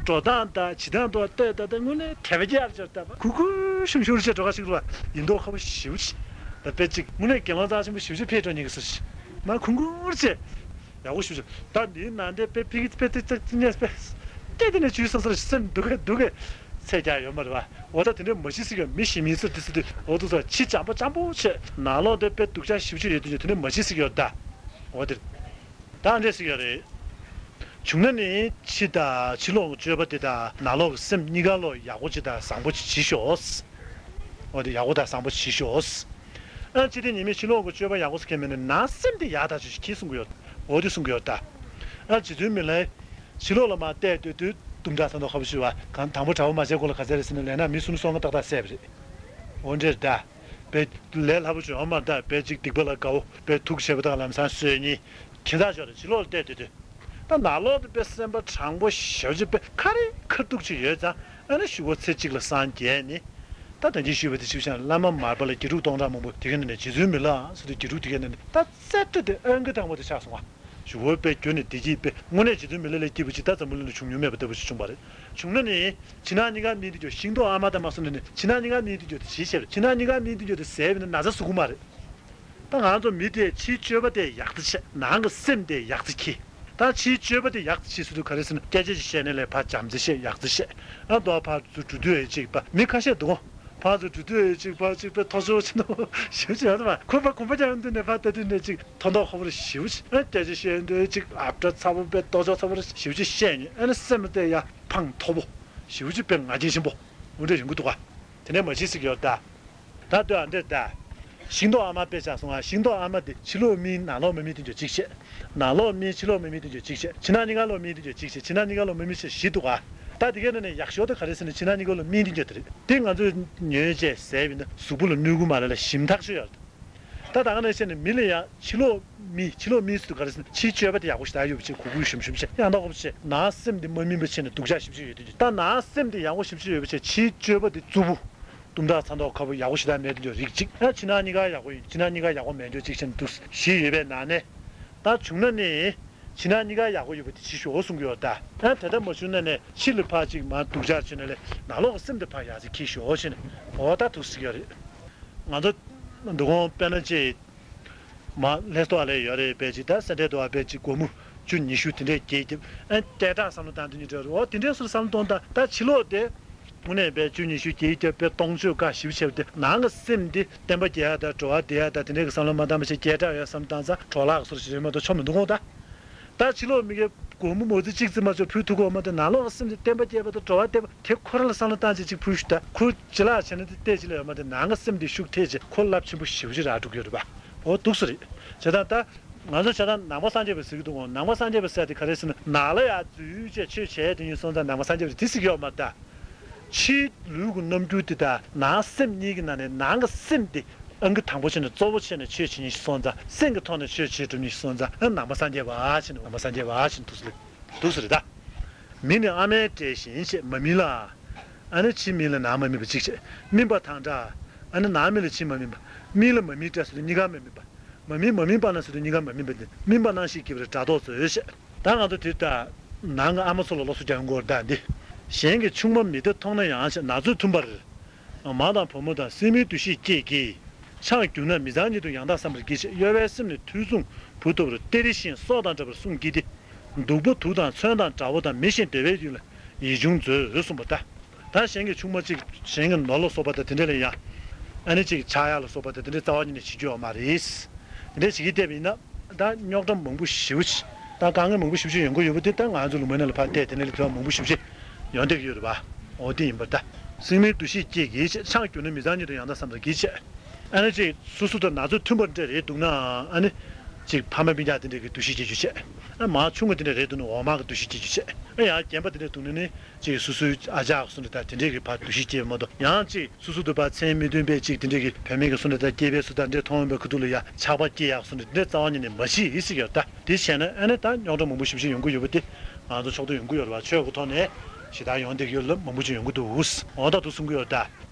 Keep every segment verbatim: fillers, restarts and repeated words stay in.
འགྲོ་སྟངས་དང་བྱེད་སྟངས་དང་ལྟོས་ད་ལྟ་དངོས་གནས་དད་པ་སྐྱེ་ཡར་ཅར་ལྟ་བ་གུ་གུ་ཤུམ་ཤུར་བྱས་འགྲོ་ག་ཞིག་རུ་བ་ཡིན་མདོག་ཁ་པོ་ཞེ་པོ་ཅིག་ད་དཔེ་ཅིག་དངོས་གནས་དགེ་སློང་རྩ་ཆེན་པོ་ཞེ་པོ་ཅིག་ཕེབས་འགྲོ་ཉེ་གི་ཟེར་ཞིག་མ་གུང་གུར་བྱས། ཡག་པོ་ཞུ་ཞུ། ད་འདིའི་ནང་དེ་དཔེ་ཕི་གི་དཔེ་ཏི་ཙག་ཙི་ཉེས་པས། སྐད་དེ་ནས་ཇུས་སོ་སོར་སེམས་སྡུག་གི་སྡུག་གི་ཚད་རྒྱག་ཡོད་མ་རེད་བ། འོ་ད་དེ་འདྲའི་མ་ཤི་སི་གི་མི་ཤི་མིན་ཟེར་དེ་ཟེར་དུས་འོ་དུ་ས་ཕྱི་འཇམ་པོ་འཇམ་པོ་བྱས་ནང་ལོགས་དེ་དཔེ་སྡུག་ཅག་ཞིབ་ཅིག་ཡོད་དུས་དེ་འདྲའི་མ་ཤི་སི་གི་ཡོད་ད། འོ་དེ། ད་འདྲས་སི་གི་ཡོད་རེད། བྱུང་ན་ནི་ཕྱི་ད་ཕྱི་ལོགས་ཀྱི་སྤྱོད་པ་དེ་དང་ནང་ལོགས་ཀྱི་སེམས་གཉིས་ཀ་ལོ་ཡག་པོ་ཅིག་དང་བཟང་པོ་ཅིག་བྱེད་ཤོག་འོ་དེ་ཡག་པོ་དང་བཟང་པོ་བྱེད་ཤོག་ཨ་ཅི་སྟེ་ཉི་མའི་ཕྱི་ལོགས་ཀྱི་སྤྱོད་པ་ཡག་པོ་ཟེར་མཁན་མིན་ནི་ནང་སེམས་དེ་ཡག་ཐག་ཆོད་ཤིག་གིས་གསུང་གི་ཡོད། འོ་དེ་གསུང་གི་ཡོད་ད། ཨ་རྗེ་བཙུན་མི་ལའི་ཕྱི་ལོགས་ལ་མར་བལྟས་སྡོད་དུས་དུམ་གྲ་ས་མདོག་ཁ་པོ་ཞུ་བ་གང་དང་པོ་གྲྭ་པ་མ་བྱས་གོང་ལ་ག་ཚད་རེད་ཟེར་ན་ལས་ན་མི་སུམ་སོ་ལྔ་ཏག་ཏག་བསད་པ་རེད། འོ་འདྲས་ད། པའི་ལས་སླ་པོ་ཅིག་ཡོང་མ་ད་པའི་ཅིག་སྡིག་པ་ལ་དགའ་བོ་པའི་ཐུགས་ཆེ་བ་དང་ལམ་སང་སོས་ཉིན་ཁྱེད་ཚ་ཞོར་ཕྱི་ལོགས་ལ་བལྟས་སྡོད་དུས། ད་ནང་ལོགས་དུ་དཔེ་སེམས་པ་དྲང་པོ་ཞབས་ཕྱི་པའི་ཁ་རི་ཁ་ཐུག་ཅིག་ཡོད་ཙང་ཨ་ནི་ཞུ་བོ་ཚེ་གཅིག་ལ་སངས་རྒྱས་ནི། ད་ད་ཅི་ཞུས་པ་དེ་ཆིབས་ཤང་བླ་མ་མར་པ་ལ་དགེ་ཕྲུག་སྟོང་ཕྲག་མང་པོ་དེ་ག་ནས་ནས་རྗེ་བཙུན་མི་ལའང་ཟེར་དུས་དགེ་ཕྲུག་དེ་ག་ནས་ནས་ད་རྩེ་སྤྲོ་དེ་ཨོན་ཀི་དང་པོ་དེ་ཆགས་སོང་བ། ཞུ་བོ་པའི་རྒྱུ་ནི་བདེ་སྐྱིད་པའི་དངོས་གནས་རྗེ་བཙུན་མི་ལ་ལས་སྐྱིད་པོ་ཅིག་ད་འཛམ་བུ་གླིང་ལ་བྱུང་མྱོང་མེད་པ་ལྟ་བུ་ཞིག་བྱུང་བ་རེད། བྱུང་ན་ནི། ཕྱི་ནང་གཉིས་ཀ་མིའི་དུས་ཀྱི་ཤིང་ཏོག་ཨ་མ་དང་མ་སོང་ནས་ནི་ཕྱི་ནང་གཉིས་ཀ་མིའི་དུས་ཀྱི་དེ་ཞིག་བྱས་པ་རེད། ཕྱི་ནང་གཉིས་ཀ་མིའི་དུས་ཀྱི་དེ་ཟས་པས་ན་ན་ཚ་ཟུག་གི་མ་རེད། ད་ང་ཚོ་མི་དེས་ཕྱིའི་སྤྱོད་པ་དེ་ཡག་ཙི་བྱས་ནང་གི་སེམས་དེ་ཡག་ཙི་འཁྱེར། ད་ཕྱིའི་སྤྱོད་པ་དེ་ཡག་ཙི་བྱེད་ཟེར་དུས་ག་རེ་ཟེར་ན་སྐད་ཆ་ཞིག་བཤད་ནས་ལས་ཕར་བྱམས་ཙི་བཤད་ཡག་ཙི་བཤད། ཨ་མདོ་ཕར་ཚུར་འགྲོ་དུས་ཨེ་ཅིག་པ་མི་ཁ་ཤས་འདུག་གོ་ཕར་ཚུར་འགྲོ་དུས་ཨེ་ཅིག་པ་ཅིག་པའི་ཐོ་ཤོར་ཕྱིན་ནོ་ཞེ་པོ་ཅིག་ཡོད་པ་ཁོ་པ་གོམ་པ་རྒྱག་ཡོང་དུས་ནས་ཕར་ལྟ་དུས་ནས་ཅིག་ཐོ་མདོག་ཁ་པོ་ཞེ་པོ་ཅིག་ཨ་སྐད་ཆ་བཤད་ཡོང་དུས་ཅིག་ཨབ་བྲ་ཚ་པོ་པའི་ལྟོ་ཅོག་ཚ་པོ་ཞེ་པོ་ཅིག་བཤད་ནས་ཨ་ནི་སེམས་ལ་བལྟས་ཡ་ཕངས་མཐོ་པོ་ཞེ་པོ་ཅིག་པའི་ང་རྒྱལ་ཆེན་པོ་འོ་འདྲ་ཡོང་གི་འདུག་ག་དེ་ནས་མ་ཤི་སི་གི་ཡོད་ད། ད་ལྟོས་ཨ་འདིར་ལྟ། ཤིང་ཏོག་ཨ་མ་དཔེ་ཆ་སོང་ང་། ཤིང་ཏོག་ཨ་མ་དེ་ཕྱི་ལོགས་སྨིན་ནང་ལོགས་མ་སྨིན་དེ་འཇོག་གཅིག་བྱས། ནང་ལོགས་སྨིན་ཕྱི་ལོགས་མ་སྨིན་དེ་འཇོག་གཅིག་བྱས། ཕྱི་ནང་གཉིས་ཀ་ལོགས་སྨིན་དེ་འཇོག་གཅིག་བྱས། ཕྱི་ནང་གཉིས་ཀ་ལོགས་མ་སྨིན་བྱས་བཞི་འདུག་ག་ད་དེ་གའི་ནང་ནས་ཡག་ཤོས་དེ་ག་རེ་ཟེར་ན་ཕྱི་ནང་གཉིས་ཀ་ལོགས་སྨིན་དེ་འཇོག་དེ་རེད། དེ་ང་ཚོས་ཉོས་བྱས་ཟས་པས་ན་གཟུགས་པོ་ལ་གནོད་གི་མ་རེད་ལ་ཞིམ་ཐག་ཆོད་ཡོད་རེད། ད་ད་ག་ནང་བཤད་ནས་མི་ལ་ཡང་ཕྱི་ལོགས་མི་ཕྱི་ལོགས་མི་ཟེར་དུས་ག་རེ་ཟེར་ན་ཕྱིའི་སྤྱོད་པ་དེ་ཡག་པོ་ཞེ་དྲག་ཡོད་པ་བྱས་གུ་གུ་ཞུམ་ཞུམ་བྱས་ཡང་དག་པོ་བྱས་ནང་སེམས་དེ་མ་སྨིན་པ་བྱས་ནས་སྡུག་ཅག་ཞིབ་ཞིབ་ཡོད་དུས་ད་ནང་སེམས་དེ་ཡག་པོ་ཞིབ་ཞིབ་ཡོད་པ་བྱས་ཕྱིའི་སྤྱོད་པ་དེ་རྩུབ་པོ། དུམ་གྲ་ཚ་མདོག་ཁ་པོ་ཡག་པོ་ཞེ་དྲག་མེད་དུ་འགྲོ་རིགས་གཅིག་ཨ་ཕྱི་ནང་གཉིས་ཀ་ཡག་པོ་ཡིན་ཕྱི་ནང་གཉིས་ཀ་ཡག་པོ་མེད་འགྲོ་གཅིག་བྱས་ནས་འདུག་བཞི་ཡོད་པའི་ནང་ནས། ད་བྱུང་ན་ནི། ཕྱི་ནང་གཉིས་ཀ་ཡག་པོ་ཡོད་པ་དེ་ཕྱི་ཞོག་གསུང་གི་ཡོད་ད། ཨ་དེ་ལྟར་མ་བྱུང་ན་ནི་ཕྱི་ལ་ཕར་གཅིག་མར་སྡུག་ཅག་བྱས་ནས་ལས་ནང་ལོགས་ཀྱི་སེམས་དེ་ཕར་ཡག་ཅིག་འཁྱེར་ཞོག་བྱས་ནས་འོ་ད་འདུག་ཟེར་གི་ཡོད་རེད། ང་ཚོ་འདུ་ཁང་དཔེར་ན་ཅིག་མ་ལྷས་ཏོག་ལས་ཡོད་རེད་པས་ཅིག་ད་སེ་འབྲས་དོ་བ་པས་ཅིག་སྒོར་མོ་བཅུ་ཉི་ཤུ་དེ་འདྲས་རྒྱས་ཀྱི་ཨ་སྐད་གྲགས་བསམ་བློ་བཏང་དུས་ཉིད་འདྲ་རེད་འོ་དེ་འདྲས་སུ་བསམ་བློ་གཏོང་ད་ད་ཕྱི་ལོགས་དེ། དངོས་གནས་པའི་བཅུ་ཉི་ཤུ་བརྒྱད་བརྒྱ་པའི་སྟོང་མཆོད་དཀའ་ཞིབ་བྱས་པ་དེ་ནང་གི་སེམས་འདི་བསྟན་པ་རྒྱས་ཡ་དང་འགྲོ་བ་བདེ་ཡ་དང་དེ་འདྲའི་གི་བསམ་བློ་མ་བཏང་བ་ཞིག་སྐད་གྲགས་ཡོད་བསམ་བཏང་ཙང་གྲོགས་ལག་གི་སོར་ཞིག་རེད་མ་གཏོགས་ཆོ་མི་འདུག་གོ་ད། ད་ཕྱི་ལོགས་མི་གའི་སྒོར་མོ་མོ་ཙི་གཅིག་ཙི་མ་ཆོ་ཕུལ་ཐུབ་གོ་མ་དེ་ནང་ལོགས་གི་སེམས་འདི་བསྟན་པ་རྒྱས་པ་དང་འགྲོ་བ་བདེ་བ་དེ་ཁོ་རང་ལ་བསམ་བློ་བཏང་ཅིག་ཅིག་ཕུལ་ཞུ་ད་ཁོ་ཅི་ལག་བྱས་ན་དེ་བལྟས་ཅི་ལ་ཡོད་མ་དེ་ནང་གི་སེམས་འདི་ཤུགས་ཐེབས་ཅིག་ཁོ་རླབས་ཆེན་པོ་ཞེ་པོ་ཅིག་རག་འགྲོ་གི་ཡོད་རེད་པ། འོ་འདུག་སེ་རེད། བྱས་ཙང་ད། ང་ཚོ་བྱས་ཙང་ནང་པ་སངས་རྒྱས་པ་ཟེར་གྱི་འདུག་གོ་ནང་པ་སངས་རྒྱས་པ་ཟེར་དེ་ག་རེ་ཟེར་ན་ནང་ལ་ཡ་འཛུལ་བྱས་ཆོས་བྱས་དེ་ཡིན་སོང་ཙང་ནང་པ་སངས་རྒྱས་པ་རེད་དེ་ཟེར་གྱི་ཡོད་མ་རེད་ད། ཕྱིའི་ལུས་ཀྱི་རྣམ་འགྱུར་དེ་དང་ནང་སེམས་གཉིས་ཀྱི་ནང་ནས་ནང་གི་སེམས་དེ་ཨང་ཀི་དང་པོ་བྱས་ནས་གཙོ་བོ་བྱས་ནས་ཆོས་བྱེད་ཉིན་ཞིག་སོང་ཙང་སེམས་ཀྱི་ཐོག་ནས་ཆོས་བྱེད་གྲུབ་ཉིན་ཞིག་སོང་ཙང་ཨ་ནང་པ་སངས་རྒྱས་པ་བྱས་ནས་ནང་པ་སངས་རྒྱས་པ་བྱས་ནས་འདུག་སེ་འདུག་སེ་རེད་ད། མི་ནི་ཨ་མའི་འབྲས་བཞིན་ཞེས་མ་སྨིན་ལ། ཨ་ནི་ཕྱི་སྨིན་ལ་ནང་མ་སྨིན་པ་གཅིག་བྱས། སྨིན་པ་དང་འདྲ། ཨ་ནི་ནང་སྨིན་ལ་ཕྱི་མ་སྨིན་པ། སྨིན་ལ་མ་སྨིན་འདྲ་ཟེར་དུས་གཉིས་ཀ་མ་སྨིན་པ། མ་སྨིན་མ་སྨིན་པ་ན་ཟེར་དུས་གཉིས་ཀ་མ་སྨིན་པ་འདི་སྨིན་པ་ནང་བཞིན་བགྱིས་པར་སྒྲ་རྟོག་མཛོད་ཞེས། ད་ང་ཚོ་དེ་ལྟ། ནང་གི་ཨ་མ་ཚོ་ལ་སློབ་གསོ་རྒྱག་དགོས་རེད་ད་འདི། གཞན་གྱི་ཆུང་མ་མི་བདེ་མཐོང་ན་ཡང་ཞེས་ན་ཚོད་ཐུན་པར། མ་དང་བུ་མོ་དང་སྲིང་མོའི་འདུ་ཤེས་བསྐྱེད་ཀྱིས། ཆང་གྱུར་ན་མི་གཙང་ཉིད་དུ་ཡང་དག་བསམ་པར་བགྱི་ཞེས་གཡོ་བའི་སེམས་ནི་མཐོ་གཟུངས་བུ་ལྟ་བུར་གཏེར་བཞིན་སྲོག་དང་འདྲ་བར་བསྲུང་བགྱིས་ཏེ། སྡུག་པོ་དུག་དང་མཚོན་དང་འདྲ་བོ་དང་མི་ཞིག་འདོད་པའི་ཡུལ་ལ་ཡིད་ཆུང་མཛོད་གསུངས་པ་ལྟར། ད་གཞན་གྱི་ཆུང་མ་གཅིག་གཞན་གྱི་ནོར་ལ་སོགས་པ་དང་དེ་འདྲ་ལ་ཡང་། ཨ་ནི་གཅིག་ཆགས་ཡག་ལ་སོགས་པ་དང་དེ་འདྲའི་རྩ་བ་ཉིད་ནས་བྱེད་རྒྱུ་ཡོད་མ་རེད། དེ་འདྲ་བྱེད་ཀྱི་བསྡད་པ་ཡིན་ན། ད་རྙོག་དྲ་མང་པོ་ཞེ་པོ་ཅིག་ད་དཀའ་ངལ་མང་པོ་ཞེ་པོ་ཅིག་ཡོང་གི་ཡོད་པ་དེ་ད་ང་ཚོ་ལུང་པའི་ནང་ལ་ཕར་བལྟས་དེ་འདྲ་ལ་དོན་མང་པོ་ཞེ་པོ་ཅིག་ཡོང་བསྡད་ཀྱི་ཡོད་རེད་པ། འོ་དེ་ཡིན་པར་ད། སྲིང་མོའི་འདུ་ཤེས་བསྐྱེད་ཀྱིས་ཆང་གྱུར་ན་མི་གཙང་ཉིད་དུ་ཡང་དག་བསམ་པར་བགྱི་ཞེས། ཨ་ནི་ཅིག་སོ་སོ་དང་ན་ཚོད་མཐུན་པ་འདྲ་རེད་འདུག་ན་ཨ་ནི། ཅིག་ཕ་མ་སྤུན་ཀྱག་དེ་འདྲ་གི་འདུ་ཤེས་སྐྱེ་རྒྱུ་བྱས། ཨ་མ་ཆུང་ངུ་དེ་འདྲ་རེད་འདུག་ན་འོག་མ་གི་འདུ་ཤེས་སྐྱེ་རྒྱུ་བྱས། ཨ་ཡང་རྒན་པ་དེ་འདྲ་འདུག་ན་ནི། ཅིག་སོ་སོའི་ཨ་ཅག་སུ་འདྲ་དང་དེ་འདྲ་གི་ཕར་འདུ་ཤེས་སྐྱེ་བ་མ་གཏོགས་ཡང་ཅིག་སོ་སོ་དུ་ཕར་མཚན་མི་མཐུན་པའི་ཅིག་དེ་འདྲ་གི་བུད་མེད་ཀྱི་སུ་འདྲ་དང་སྐྱེས་པའི་སུ་དང་འདྲ་མཐོང་བའི་ཁུ་ཐུག་ལ་ཡ་ཆགས་པ་སྐྱེ་ཡག་སུ་འདྲ་དེ་འདྲ་རྩ་བ་ཉིད་ནས་མ་ཤེས་ཡིན་ཟེར་གྱི་ཡོད་ད། དེ་བྱས་ན་ཨ་ནི་ད་རྙོག་དྲ་མང་པོ་ཞེ་པོ་ཅིག་ཡོང་གི་ཡོད་པ་དེ་ང་ཚོ་ཕྱོགས་བསྡུས་ཡོང་གི་ཡོད་རེད་བ། ཆོས་ཀྱི་ཐོག་ནས་ཞེ་དྲག་ཡོང་བསྡད་ཀྱི་ཡོད་ལ་མང་པོ་ཅིག་ཡོང་གི་འདུག་འོ་ད་འདུག་གསུང་གི་ཡོད་ད།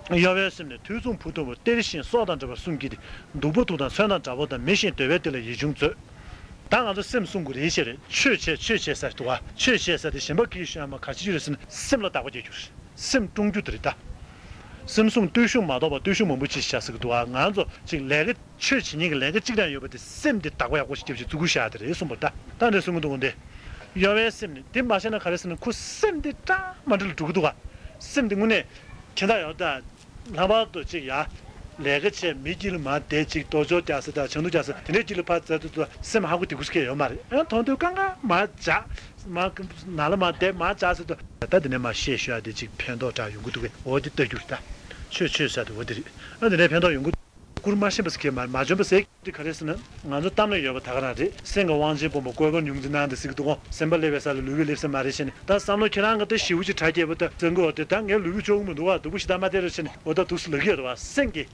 གཡོ་བའི་སེམས་ནི་མཐོ་གཟུངས་བུ་ལྟ་བུར་གཏེར་བཞིན་སྲོག་དང་འདྲ་བར་བསྲུང་བགྱིས་ཏེ། སྡུག་པོ་དུག་དང་མཚོན་དང་འདྲ་བོ་དང་མི་ཞིག་འདོད་པའི་དེ་ལ་ཡིད་ཆུང་མཛོད། ད་ང་ཚོ་སེམས་བསྲུང་དགོས་རེད་ཤེས་རེད། ཆོས་བྱེད་ཆོས་བྱེད་ཟེར་འདུག་ག་ཆོས་བྱེད་ཟེར་དེ་གཞན་པ་གིས་ཤོད་ཡ་མ་ག་ཅི་ཡོད་རེད་ཟེར་ན། སེམས་ལ་བདག་པོ་རྒྱག་རྒྱུ་རེད། སེམས་བཀྲོང་རྒྱུ་དེ་རེད་ད། སེམས་བསྲུང་། བརྟུལ་ཞུགས་མ་གཏོགས་པ་བརྟུལ་ཞུགས་མང་པོ་ཅིག་བཞག་ཟེར་གི་འདུག་ག་ང་ཚོ་ཅིག་ལས་ཀ་ཆོས་བྱེད་མཁན་གྱི་ལས་ཀ་གཅིག་རང་ཡོད་པ་དེ་སེམས་དེ་བདག་པོ་ཡག་པོ་ཞིག་རྒྱབ་ཅིག་བརྩི་བཀུར་བཞག་དེ་རེད་གསུངས་པ་རེད་ད། ད་འདྲ་གསུང་གི་འདུག་ག་འདི་གཡོ་བའི་སེམས་ནི་དེ་མ་བྱས་ན་ག་རེ་ཟེར་ན། ཁོ་སེམས་དེ་འདྲ་མ་འདྲ་ལ་འགྲོ་གི་འདུག་ག་སེམས་དེ་དངོས་གནས་ཁྱེད་ད་ཡོད་ད། ལྷག་པར་དུ་ཅིག་ཡ། ལས་ཀ་བྱས་མི་དཀྱིལ་ལ་མར་བསྡད་ཅིག་རྡོ་སྦྱོར་རྒྱག་ས་དང་བྱང་བསྡོམས་རྒྱག་ས་དེ་འདྲའི་དཀྱིལ་ལ་ཕར་འཛུལ་དུས་ཙམ་སེམས་ཧ་གོ་བདེ་པོ་ཞིག་ཡོད་མ་རེད། ཨ་མཐོང་དུས་ཀ་ཀ་མར་བྱ། མར་ནང་ལ་མར་བསྡད་མར་བྱ་ཟེར་དུས་ད་འདི་ནས་མར་བཤད་ཤོག་ཨ། དེ་ཅིག་ཕན་ཐོགས་དྲག་ཡོང་གི་འདུག་གས། འོ་དེ་ལྟ་རྒྱུ་རེད་ད། ཆོས་ཆོས་ཟེར་དེ་འོ་དེ་རེད། ཨ་འདི་ནས་ཕན་ཐོགས་ཡོང་གི། བཀུར་མ་ཤེས་པ་ཟེར་གྱི་མ་མ་འཇོན་པ་ཟེར་གྱི་ག་རེ་ཟེར་ན། ང་ཚོ་གཏམ་ལ་ཡོད་པ་ད་ག་རང་རེད། སེང་གེ་དབང་ཆེན་དཔོན་པོ་བཀོད་པ་ཉུང་འཛིན་གནང་དེ་ཟེར་གྱི་འདུག་གོ་སེམས་པ་སླེབས་པའི་ས་ལ་ལུས་པས་སླེབས་ས་མ་རེད་ཟེར་ནས། ད་བསམ་བློ་ཁྱེད་རང་གི་ད་ཞེ་པོ་ཅིག་དྲ་རྒྱས་པོ་ད་བཙན་གོ་དེ་ད་ངའི་ལུས་པོ་ལྕོགས་གི་མི་འདུག་བ། སྡུག་པོ་ཞེ་དྲག་མ་སྟེར་རོགས་བྱས་ནས་འོ་ད་འདུག་སེ་ལབ་ཀྱི་ཡོད་རེད་བ། སེང་གེ་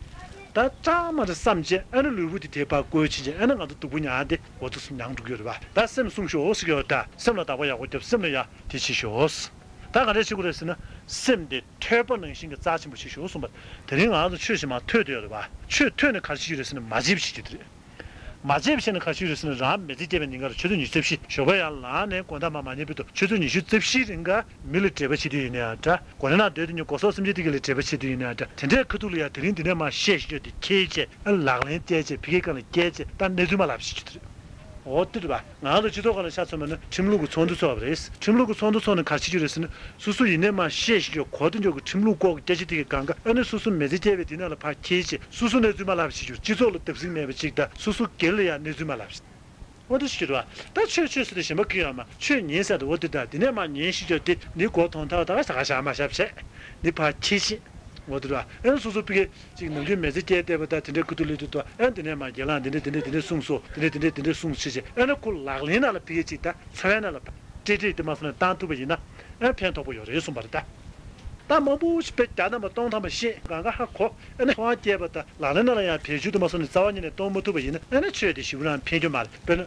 ད་སྐྲག་མ་རེད་བསམ་བྱས། ཨ་ནི་ལུས་པོ་དེ་དེ་ཕར་བཀོལ་ཕྱིན་བྱས། ཨ་ནི་ང་ཚོ་སྡུག་པོ་མྱངས་ཏེ་འོ་འདུག་སེ་མྱངས་འགྲོ་གི་ཡོད་རེད་བ། ད་སེམས་བསྲུང་ཤོག་ཟེར་གྱི་ཡོད། ད་སེམས་ལ་བདག་པོ་ཡག་པོ་རྒྱབ། སེམས་ལ་ཡ་དེ་བྱེད་ཤོག་ད་ག་འདྲས་བྱེད་དགོས་རེད་ཟེར་ན། སེམས་དེ་ཐོས་པ་ནང་བཞིན་གྱི་རྩ་ཆེན་པོ་བྱེད་ཤོག་གསུངས་པ། དེ་རིང་ང་ཚོ་ཆོས་ཞིག་མར་ཐོས་བསྡད་ཡོད་རེད་པ། ཆོས་ཐོས་ནས་ག་རེ་བྱེད་ཀྱི་ཡོད་རེད་ཟེར་ན། མ་བརྗེད་པ་བྱེད་ཀྱི་ཡོད་རེད། མ་བརྗེད་པ་བྱས་ནས་ག་རེ་བྱེད་ཀྱི་ཡོད་རེད་ཟེར་ན། རང་མི་ཚེ་སྐྱེལ་བའི་ཉིན་དཀར་ཆུ་ཚོད་ཉི་ཤུ་རྩ་བཞི། ཞོགས་པ་ཡར་ལངས་ནས་དགོང་དག་མར་མ་ཉལ་བར་དུ་ཆུ་ཚོད་ཉི་ཤུ་རྩ་བཞིའི་རིང་ག་མི་ལ་འབྲེལ་བ་བྱེད་དུས་ཡིན་ན་ཡང་འདྲ། སྒོ་ནས་ནང་སྡོད་དུས་ནི་སྒོ་ཟོག་སེམས་ཅན་དེ་ག་ལ་འབྲེལ་བ་བྱེད་དུས་ཡིན་ན་ཡང་འདྲ། དེ་འདྲའི་ཁ་ཐུག་ལ་ཡང་དེ་རིང་འདི་ནས་མར་བཤད་ཤེས་ཀྱི་ཡོད་དེ་ཁྱེར་བྱས། ཨ་ལག་ལེན་བསྟར་བྱས། ཕ་གིའི་སྒང་ལ་བསྐྱལ་བྱས། ད་གནས་ཚུལ་མ་ལབ་བྱེད་ཀྱི་ཡོད་རེད། འོ་དེ་རེད་པ། ང་ཚོ་སྤྱི་ཚོགས་སྒང་ལ་ཆ་མཚོན་པ་ན་ཁྲིམས་ལུགས་ཀྱི་ཚོགས་འདུ་ཚོགས་པ་རེད། ཁྲིམས་ལུགས་ཀྱི་ཚོགས་འདུ་ཚོགས་ནས་ག་རེ་བྱེད་ཀྱི་རེད་ཟེར་ན། སོ་སོ་ཡིན་ནའི་མར་བཤད་ཤེས་ཀྱི་ཡོད། གོ་བདེ་འཇོག་གི་ཁྲིམས་ལུགས་སྐོར་གྱི་སྐད་ཆ་དེ་གའི་སྒང་ག་ཨ་ནི་སོ་སོ་མི་ཚེ་སྐྱེལ་བའི་དེ་ནང་ལ་ཕར་འཁྱེར་བྱས། སོ་སོ་གནས་ཚུལ་མ་ལབ་བྱེད་ཀྱི་ཡོད། སྤྱི་ཚོགས་ལ་བརྡབ་གསིག་མེད་པ་ཅིག་དང་། སོ་སོ་སྒེར་ལ་ཡང་གནས་ཚུལ་མ་ལབ་བྱེད། འོ་དེ་ཞིག་རེད་པ། ད་ཆོས་ཆོས་ཟེར་དུས་གཞན་པ་གིས་ཡོད་མ། ཆོས་ཉན་ཟེར་དུས་འོ་དེ་ད་དེ་ནས་མར་ཉན་ཤེས་ཀྱི་ཡོད་དེ། ནི་མགོ་ཐོང་ཐག་ད་ག་ཞག་ཞག་མ་བཞག་བྱས། ནི་ཕར་འཁྱེར་བྱས། འོ་དེ་རེད་པ། ཨ་ནི་སོ་སོ་ཕ་གིའི་ཅིག་ནམ་རྒྱུན་མི་ཚེ་སྐྱེལ་བསྡད་པ་དང་དེ་འདྲའི་ཁ་ཐུག་ལ་དུས་དུ། ཨ་ནི་དེ་ནས་མར་རྒན་ལགས་འདི་འདྲས་འདི་འདྲས་འདི་འདྲས་གསུངས་སོང་། འདི་འདྲས་འདི་འདྲས་འདི་འདྲས་གསུངས་བྱས་བྱས། ཨ་ནི་ཁོ་ལག་ལེན་ནང་ལ་ཕ་གིའི་ཅིག་ད་འཚོ་བའི་ནང་ལ་ཏྲེ་ཏྲེ་དེ་མ་སོང་ནས་བཏང་ཐུབ་པ་ཡིན་ན། ཨ་ཕན་ཐོགས་པོ་ཡོད་རེད་གསུངས་པ་རེད་ད། ད་མང་པོ་ཞིག་དཔེ་བརྒྱ་ཐམ་པ་སྟོང་ཐམ་པ་བཤད། གང་ག་ཧ་གོ། ཨ་ནི་དབང་སྐྱེས་པ་དང་ལག་ལེན་ནང་ལ་ཡང་བེད་སྤྱོད་དུ་མ་སོང་ནས་རྩ་བ་ཉིད་ནས་གཏོང་མ་ཐུབ་པ་ཡིན་ན། ཨ་ནི་ཆོས་དེ་ཞེ་པོ་རང་ཕན་རྒྱུ་མ་རེད། དཔེར་ན།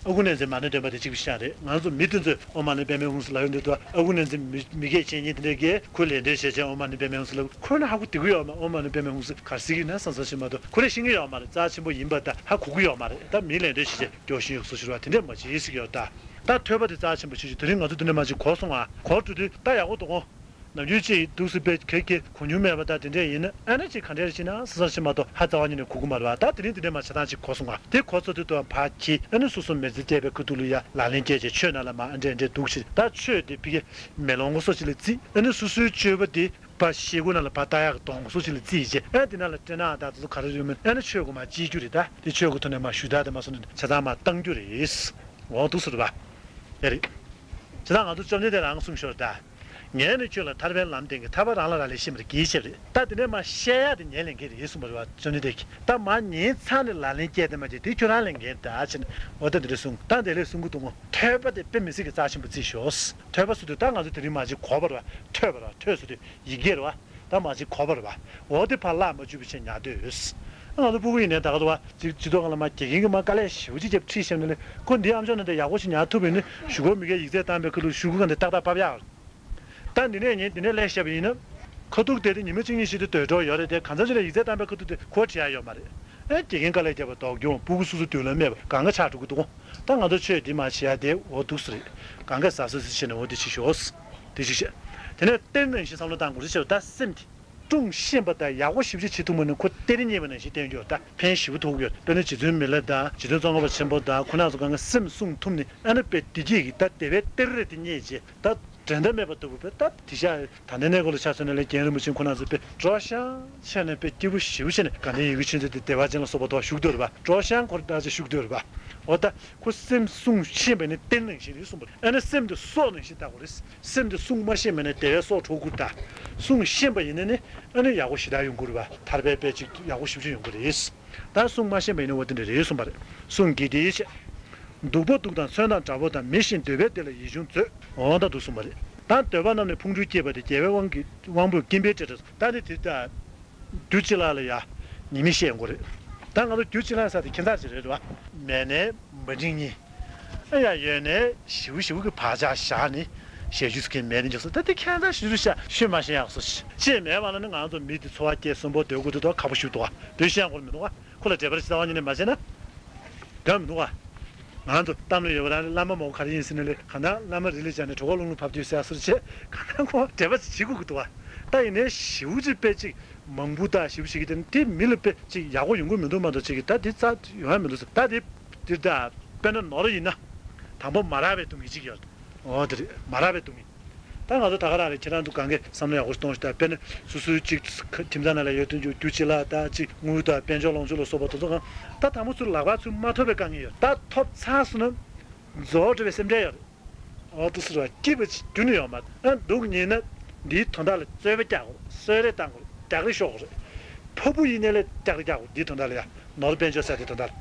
ཨ་ཁུ་ནན་ཙན་མ་ཎི་འདོན་པ་དེ་གཅིག་པུ་བཤད་རེད། ང་ཚོ་མི་དེ་ཚོས་ཨོཾ་མ་ཎི་པདྨེ་ཧཱུྃ་ཟེར་ལབ་ཡོང་དུས་དུ། ཨ་ཁུ་ནན་ཙན་མི་མི་སྐད་ཆེན་གཉིས་དེ་འདྲ་གིས་ཁོས་ལད་ཟློས་བྱས་བྱས་ཨོཾ་མ་ཎི་པདྨེ་ཧཱུྃ་ཟེར་ལབ། ཁོ་ན་ཧ་གོ་བདེ་གི་ཡོད་མ། ཨོཾ་མ་ཎི་པདྨེ་ཧཱུྃ་ཟེར་ག་རེ་ཟེར་གི་ཡིན་ན་བསམ་བསམ་ཞིག་མ་གཏོགས། ཁོ་རང་ཤེས་ཀྱི་ཡོད་མ་རེད། རྩ་ཆེན་པོ་ཡིན་པ་དང་ཧ་གོ་གི་ཡོད་མ་རེད། ད་མིའི་ལད་ཟློས་བྱས་བྱས་སྐྱོ་ཤིང་ཡོད་སོ་ཞུ་བ་དེ་འདྲས་མ་བྱེད་ཟེར་གི་ཡོད་ད། ད་ཐོས་པ་དེ་རྩ་ཆེན་པོ་ཆེ་ཆེ། དེ་རིང་ང་ཚོ་འདི་ནས་མར་ཅིག་གོ་སོང་ང་། གོ་འགྲོ་དུས་ད་ཡག་པོ་འདུག་གོ། ནམ་རྒྱུན་ཅིག་འདུག་སེ་དཔེ་ག་གེ་གོ་མྱོང་མེད་པ་དང་དེ་འདྲས་ཡིན་ན། ཨ་ནི་ཅིག་ག་འདྲས་ཅིག་ན་བསམ་བསམ་ཞིག་མ་གཏོགས་ཧ་རྩ་བ་ཉིད་ནས་གོ་གི་མ་རེད་པ། ད་དེ་རིང་འདི་འདྲས་མར་ཆ་ཚང་ཅིག་གོ་སོང་ང་། དེ་གོ་ཚར་དུས་དུ་ཕར་འཁྱེར། ཨ་ནི་སོ་སོ་མི་ཚེ་སྐྱེལ་བའི་ཁ་ཐུག་ལ་ཡ་ལག་ལེན་བསྐྱལ་བྱས་ཆོས་ནང་ལ་མར་ཨ་འདྲས་འདྲས་འདུག་ཅིག་ད་ཆོས་དེ་ཕ་གིའི་མེ་ལོང་གི་བཟོ་ཅིག་ལ་བརྩིས། ཨ་ནི་སོ་སོའི་སྤྱོད་པ་དེ་ཕར་ཤེལ་སྒོ་ནང་ལ་ཕར་ལྟ་ཡག་གི་དོང་བཟོ་ཅིག་ལ་བརྩིས་བྱས། ཨ་དེ་ནང་ལ་སྤྲེལ་ནག་དང་དེ་ཚོ་ག་རེ་ཡོད་མེད། ཨ་ནི་ཆོས་སྒོ་མར་བཅད་རྒྱུ་རེད་ད། དེ་ཆོས་སྒོ་ཐོག་ནས་མར་ཞུ་དག་དེ་མ་སོང་ནས་ཆ་ཚང་མར་བཏང་རྒྱུ་རེད། འོ་འདུག་སེ་རེད་པ། ཡ་རེད། བྱས་ཙང་ང་ཚོ་བཅོམ་ལྡན་འདས་རང་གསུངས་ཤོར་ད། ངས་ནི་ཁྱོད་ལ་ཐར་པའི་ལམ་བསྟན་གྱི། ཐར་པ་རང་ལ་རག་ལས་ཤེས་པར་གྱིས་ཞེས་རེད། ད་དེ་ནས་མར་བཤད་ཡག་དེ་ཉན་ལེན་མཁན་རེད་གསུངས་པ་རེད་པ། བཅོམ་ལྡན་འདས་ཀྱིས། ད་མར་ཉན་ཚར་ནས་ལག་ལེན་བསྐྱལ་དེ་མ་བྱས་དེ་ཁྱོད་རང་ལེན་མཁན་ད་ཕྱིན། འོ་ད་འདི་འདྲས་གསུངས། ད་དེ་ལས་གསུང་གི་འདུག་གོ། ཐོས་པ་དེ་དཔེ་མི་སྲིད་ཀྱི་རྩ་ཆེན་པོ་བརྩིས་ཤོག། ཐོས་པ་ཟེར་དུས་ད་ང་ཚོ་དེ་རིང་མར་ཅིག་གོ་བ་རེད་པ། ཐོས་པ་རེད་པ། ཐོས་ཟེར་དུས་ཡི་གེ་རེད་པ། ད་མར་ཅིག་གོ་བ་རེད་པ། འོ་དེ་ཕར་བརླག་མ་བཅུག་པ་བྱས་ཉར་འདོད་ཡོད། ང་ཚོ་སྤུ་གུ་ཡིན་ནའི་ད་ག་རེད་པ། ཅིག་སྤྱི་ཚོགས་སྒང་ལ་མར་དགེ་རྒན་གྱིས་མར་དཀའ་ལས་ཞེ་པོ་ཅིག་བརྒྱབ་ཁྲིད་བཤམས་ནས་ལས། ཁོ་འདིའི་ཨམ་ཅོག་ནང་དེ་ཡག་པོ་ཞིག་ཉར་ཐུབ་པ་ཡིན་ན། གཞུག་གུ་མི་སྒེར་ཡིག་ཚད་བཏང་པའི་ཁ་ཐུག་གཞུག་གུ་སྒང་དེ་ཏག་ཏག་ཕབ་ཡག་རེད། ད་འདི་ནས་ཉིན་འདི་ནས་ལས་བཤད་པ་ཡིན་ན། ཁ་ཐུག་དེ་དེ་ཉི་མ་གཅིག་གཉིས་ཤིག་དེ་སྡོད་གྲབས་ཡོད་རེད་དེ། གང་ཟག་ཅིག་ལ་ཡིག་ཚད་བཏང་པའི་ཁ་ཐུག་དེ་ཁོ་བྲིས་ཡག་ཡོད་མ་རེད། ཨེ་དགེ་རྒན་དཀའ་ལས་བརྒྱབ་པ་ལྡོག་རྒྱུ། སྤུ་གུ་སོ་སོ་མདུན་ལམ་མེད་པ་གང་ག་ཆགས་འགྲོ་གི་འདུག་གོ། ད་ང་ཚོ་ཆོས་འདི་མར་བྱེད་ཡག་དེ་འོ་འདུག་སེ་རེད། གང་ག་ཟ་ཟ་ཟེར་བྱས་ནས་འོ་དེ་བྱེད་ཤོག། དེ་བྱེད་ཤོག། དེ་ནས་གཏེར་ནང་བཞིན་བསམ་བློ་བཏང་དགོས་རེད་ཟེར་བ། ད་སེམས་དེ་བསྲུང་ཤེས་པ་དང་ཡག་པོ་ཞེ་པོ་ཅིག་བྱེད་ཐུབ་མ་ནི་ཁོ་གཏེར་རྙེད་པ་ནང་བཞིན་བསྟན་རྒྱུ་ད་ཕན་ཞེ་པོ་ཐོགས་ཀྱི་ཡོད། དཔེར་ན་རྗེ་བཙུན་མི་ལ་དང་རྗེ་བཙུན་ཙོང་ཁ་པ་ཆེན་པོ་དང་ཁོ་རང་ཚོ་གང་ག་སེམས་བསྲུང་ཐུབ་ནི། ཨ་ནི་དཔེ་བདེ་སྐྱིད་ཀྱི་ད་དེ་བས་གཏེར་རེད་དེ་རྙེད་བྱས། ད་འགྲན་ཟླ་མེད་པ་ལྟ་བུ་དཔེ་ད་དེ་ཤ་ད་ལྟའི་གནས་སྐབས་ལ་ཆ་མཚོན་ན་ལས། རྒན་རིན་པོ་ཆེ་ཁོ་རང་ཚོ་དཔེ་སྤྲོ་བཤང་བྱས་ནས་དཔེ་སྐྱིད་པོ་ཞེ་པོ་བྱས་ནས་དགའ་ལྡན་ཡི་གེ་ཆོས་འཛིན་དེ་བདེ་བ་ཅན་ལ་སོགས་པ་དོ་བཞུགས་སྡོད་རེད་པ། སྤྲོ་བཤང་ཁོ་རང་ད་ཅིག་བཞུགས་སྡོད་རེད་པ། འོ་ད་ཁོ་སེམས་བསྲུང་ཤེས་པ་ནི་གཏེར་ནང་བཞིན་རེད་གསུངས་པ་རེད། ཨ་ནི་སེམས་དེ་སྲོག་ནང་བཞིན་བལྟ་དགོས་རེད། སེམས་དེ་བསྲུང་མ་ཤེས་པ་ནི་དེ་བས་སྲོག་འཕྲོག་དགོས་རེད་ད། བསྲུང་ཤེས་པ་ཡིན་ན་ནི་ཨ་ནི་ཡག་པོ་ཞེ་དྲག་ཡོང་གི་རེད་པ། ཐར་པའི་དཔལ་ཅིག་ཡག་པོ་ཞེ་པོ་ཅིག་ཡོང་གི་རེད། ད་བསྲུང་མ་ཤེས་པ་ཡིན་ན་འོ་དེ་འདྲ་རེད་གསུངས་པ་རེད། བསྲུང་གི་དེའི་ཆེད། སྡུག་པོ་སྡུག་དང་མཚོན་དང་དྲག་པོ་དང་། མི་ཤེས་འདོད་པས་དེ་ལ་ཡིད་གཞུང་མཛོད། འོ་ད་འདུག་གསུངས་པ་རེད། ད་འདོད་པ་རྣམས་ནི་ཕུང་ཁྲོལ་སྐྱེས་པ་དེ། རྒྱལ་བའི་དབང་གིས་དབང་པོས་སྐེམ་པའི་འདྲེ་འདྲ། ད་ནི་དེ་ད་རྒྱུ་གཅིག་ལ་ལ་ཡ་ཉེས་དམིགས་བཤད་དགོས་རེད། ད་ང་ཚོ་རྒྱུ་གཅིག་ལ་ས་དེ་ཁྱད་མཚར་ཅིག་རེད་བ། མེད་ནས་འབའ་འབྲིང་གཉིས། ཨ་ཡ་ཡོད་ནས་ཞེ་པོ་ཞེ་པོ་གི་བག་ཆགས་བཞག་ནས་ཞེ་རྒྱུ་ཚོ་གི་མེད་ནས་འཇོག་སོ། ད་དེ་ཁྱད་མཚར་ཞེ་པོ་ཅིག་ཤོད་མ་ཤེས་ཡག་སོ་ཅིག་མེད་པ་ལ་ནི་ང་ཚོ་མི་དེ་འཚོ་བ་སྐྱེལ་གསོན་པོ་སྡོད་དགོས་དུས་ད་ཁག་པོ་ཞིག་འདུག་བ། དེ་བཤད་དགོས་མི་འདུག་བ། ཁོ་ལ་འབྲེལ་བ་རྩ་བ་ཉིད་ནས་མ་བྱས་ན་དོན་མི་འདུག་བ། ང་ཚོ་གཏམ་ལ་ཡོད་པ་རང་ལ་བླ་མ་མོ་ག་རེ་ཡིན་ཟེར་ནས་ལས་གང་ལྟར་བླ་མ་རི་ལ་སྦྱར་ནས་གྲོད་ཁོག་རླུང་རླུང་བབས་དུས་ཟེར་ཡ་སོར་བྱས་གང་ལྟར་ཁོ་འབྲེལ་བ་ཅིག་བྱེད་དགོས་ཀྱི་འདུག་བ། ད་ཡིན་ནའི་ཞེ་པོ་ཅིག་དཔེ་ཅིག་མང་པོ་དང་ཞེ་པོ་ཞིག་གིས་དེ་དེ་མི་ལ་དཔེ་ཅིག་ཡག་པོ་ཡོང་གི་མི་འདུག་མ་གཏོགས་ཅིག་གིས་ད་དེ་རྩ་ཡོང་ཡ་མི་འདུག་ཟེར། ད་དེ་དེ་ད་དཔེར་ན་ནོར་ཡིན་ན་དང་པོ་མ་རག་པའི་སྡུག་བསྔལ་ཅིག་ཡོད། འོ་དེ་རེད། མ་རག་པའི་སྡུག་བསྔལ། ད་ང་ཚོ་ད་ག་རང་རེད། ཁྱེད་རང་ཚོ་གང་གས་བསམ་བློ་ཡག་པོ་གཏོང་ཞིག་ད་དཔེར་ན་སོ་སོའི་གཅིག་ཁྱིམ་ཚང་ནང་ལ་ཡོད་དོན་ཅིག་རྒྱུ་ཅིག་ལ་ད་གཅིག་དངུལ་དང་དཔལ་འབྱོར་ལོངས་སྤྱོད་ལ་སོགས་པ་དེ་ཚོ་གང་ད་དང་པོ་ཚུར་ལག་པ་ཚུར་མ་ཐོབ་པའི་དཀའ་ངལ་ཡོད། ད་ཐོབ་ཚར་སོང་ན་རྫོགས་འགྲོ་བའི་སེམས་ཁྲལ་ཡོད་རེད། འོ་དེ་ཟེར་བ་སྐྱིད་པ་ཅིག་རྒྱུན་ནས་ཡོད་མ་རེད། ཨ་སྡུག་བསྔལ་ན་འདིའི་དོན་དག་ལ་རྩོད་པ་རྒྱག་དགོས་རེད། གསོད་རེས་བཏང་དགོས་རེད། རྒྱག་རེས་ཤོར་དགོས་རེད། ཕ་བུ་ཡིན་ནའི་ལས་རྒྱག་རེས་རྒྱག་དགོས་རེད། འདིའི་དོན་དག་ལ་ཡ་ནོར་དཔལ་འབྱོར་ཟེར་དེ་དོན་དག་ལ་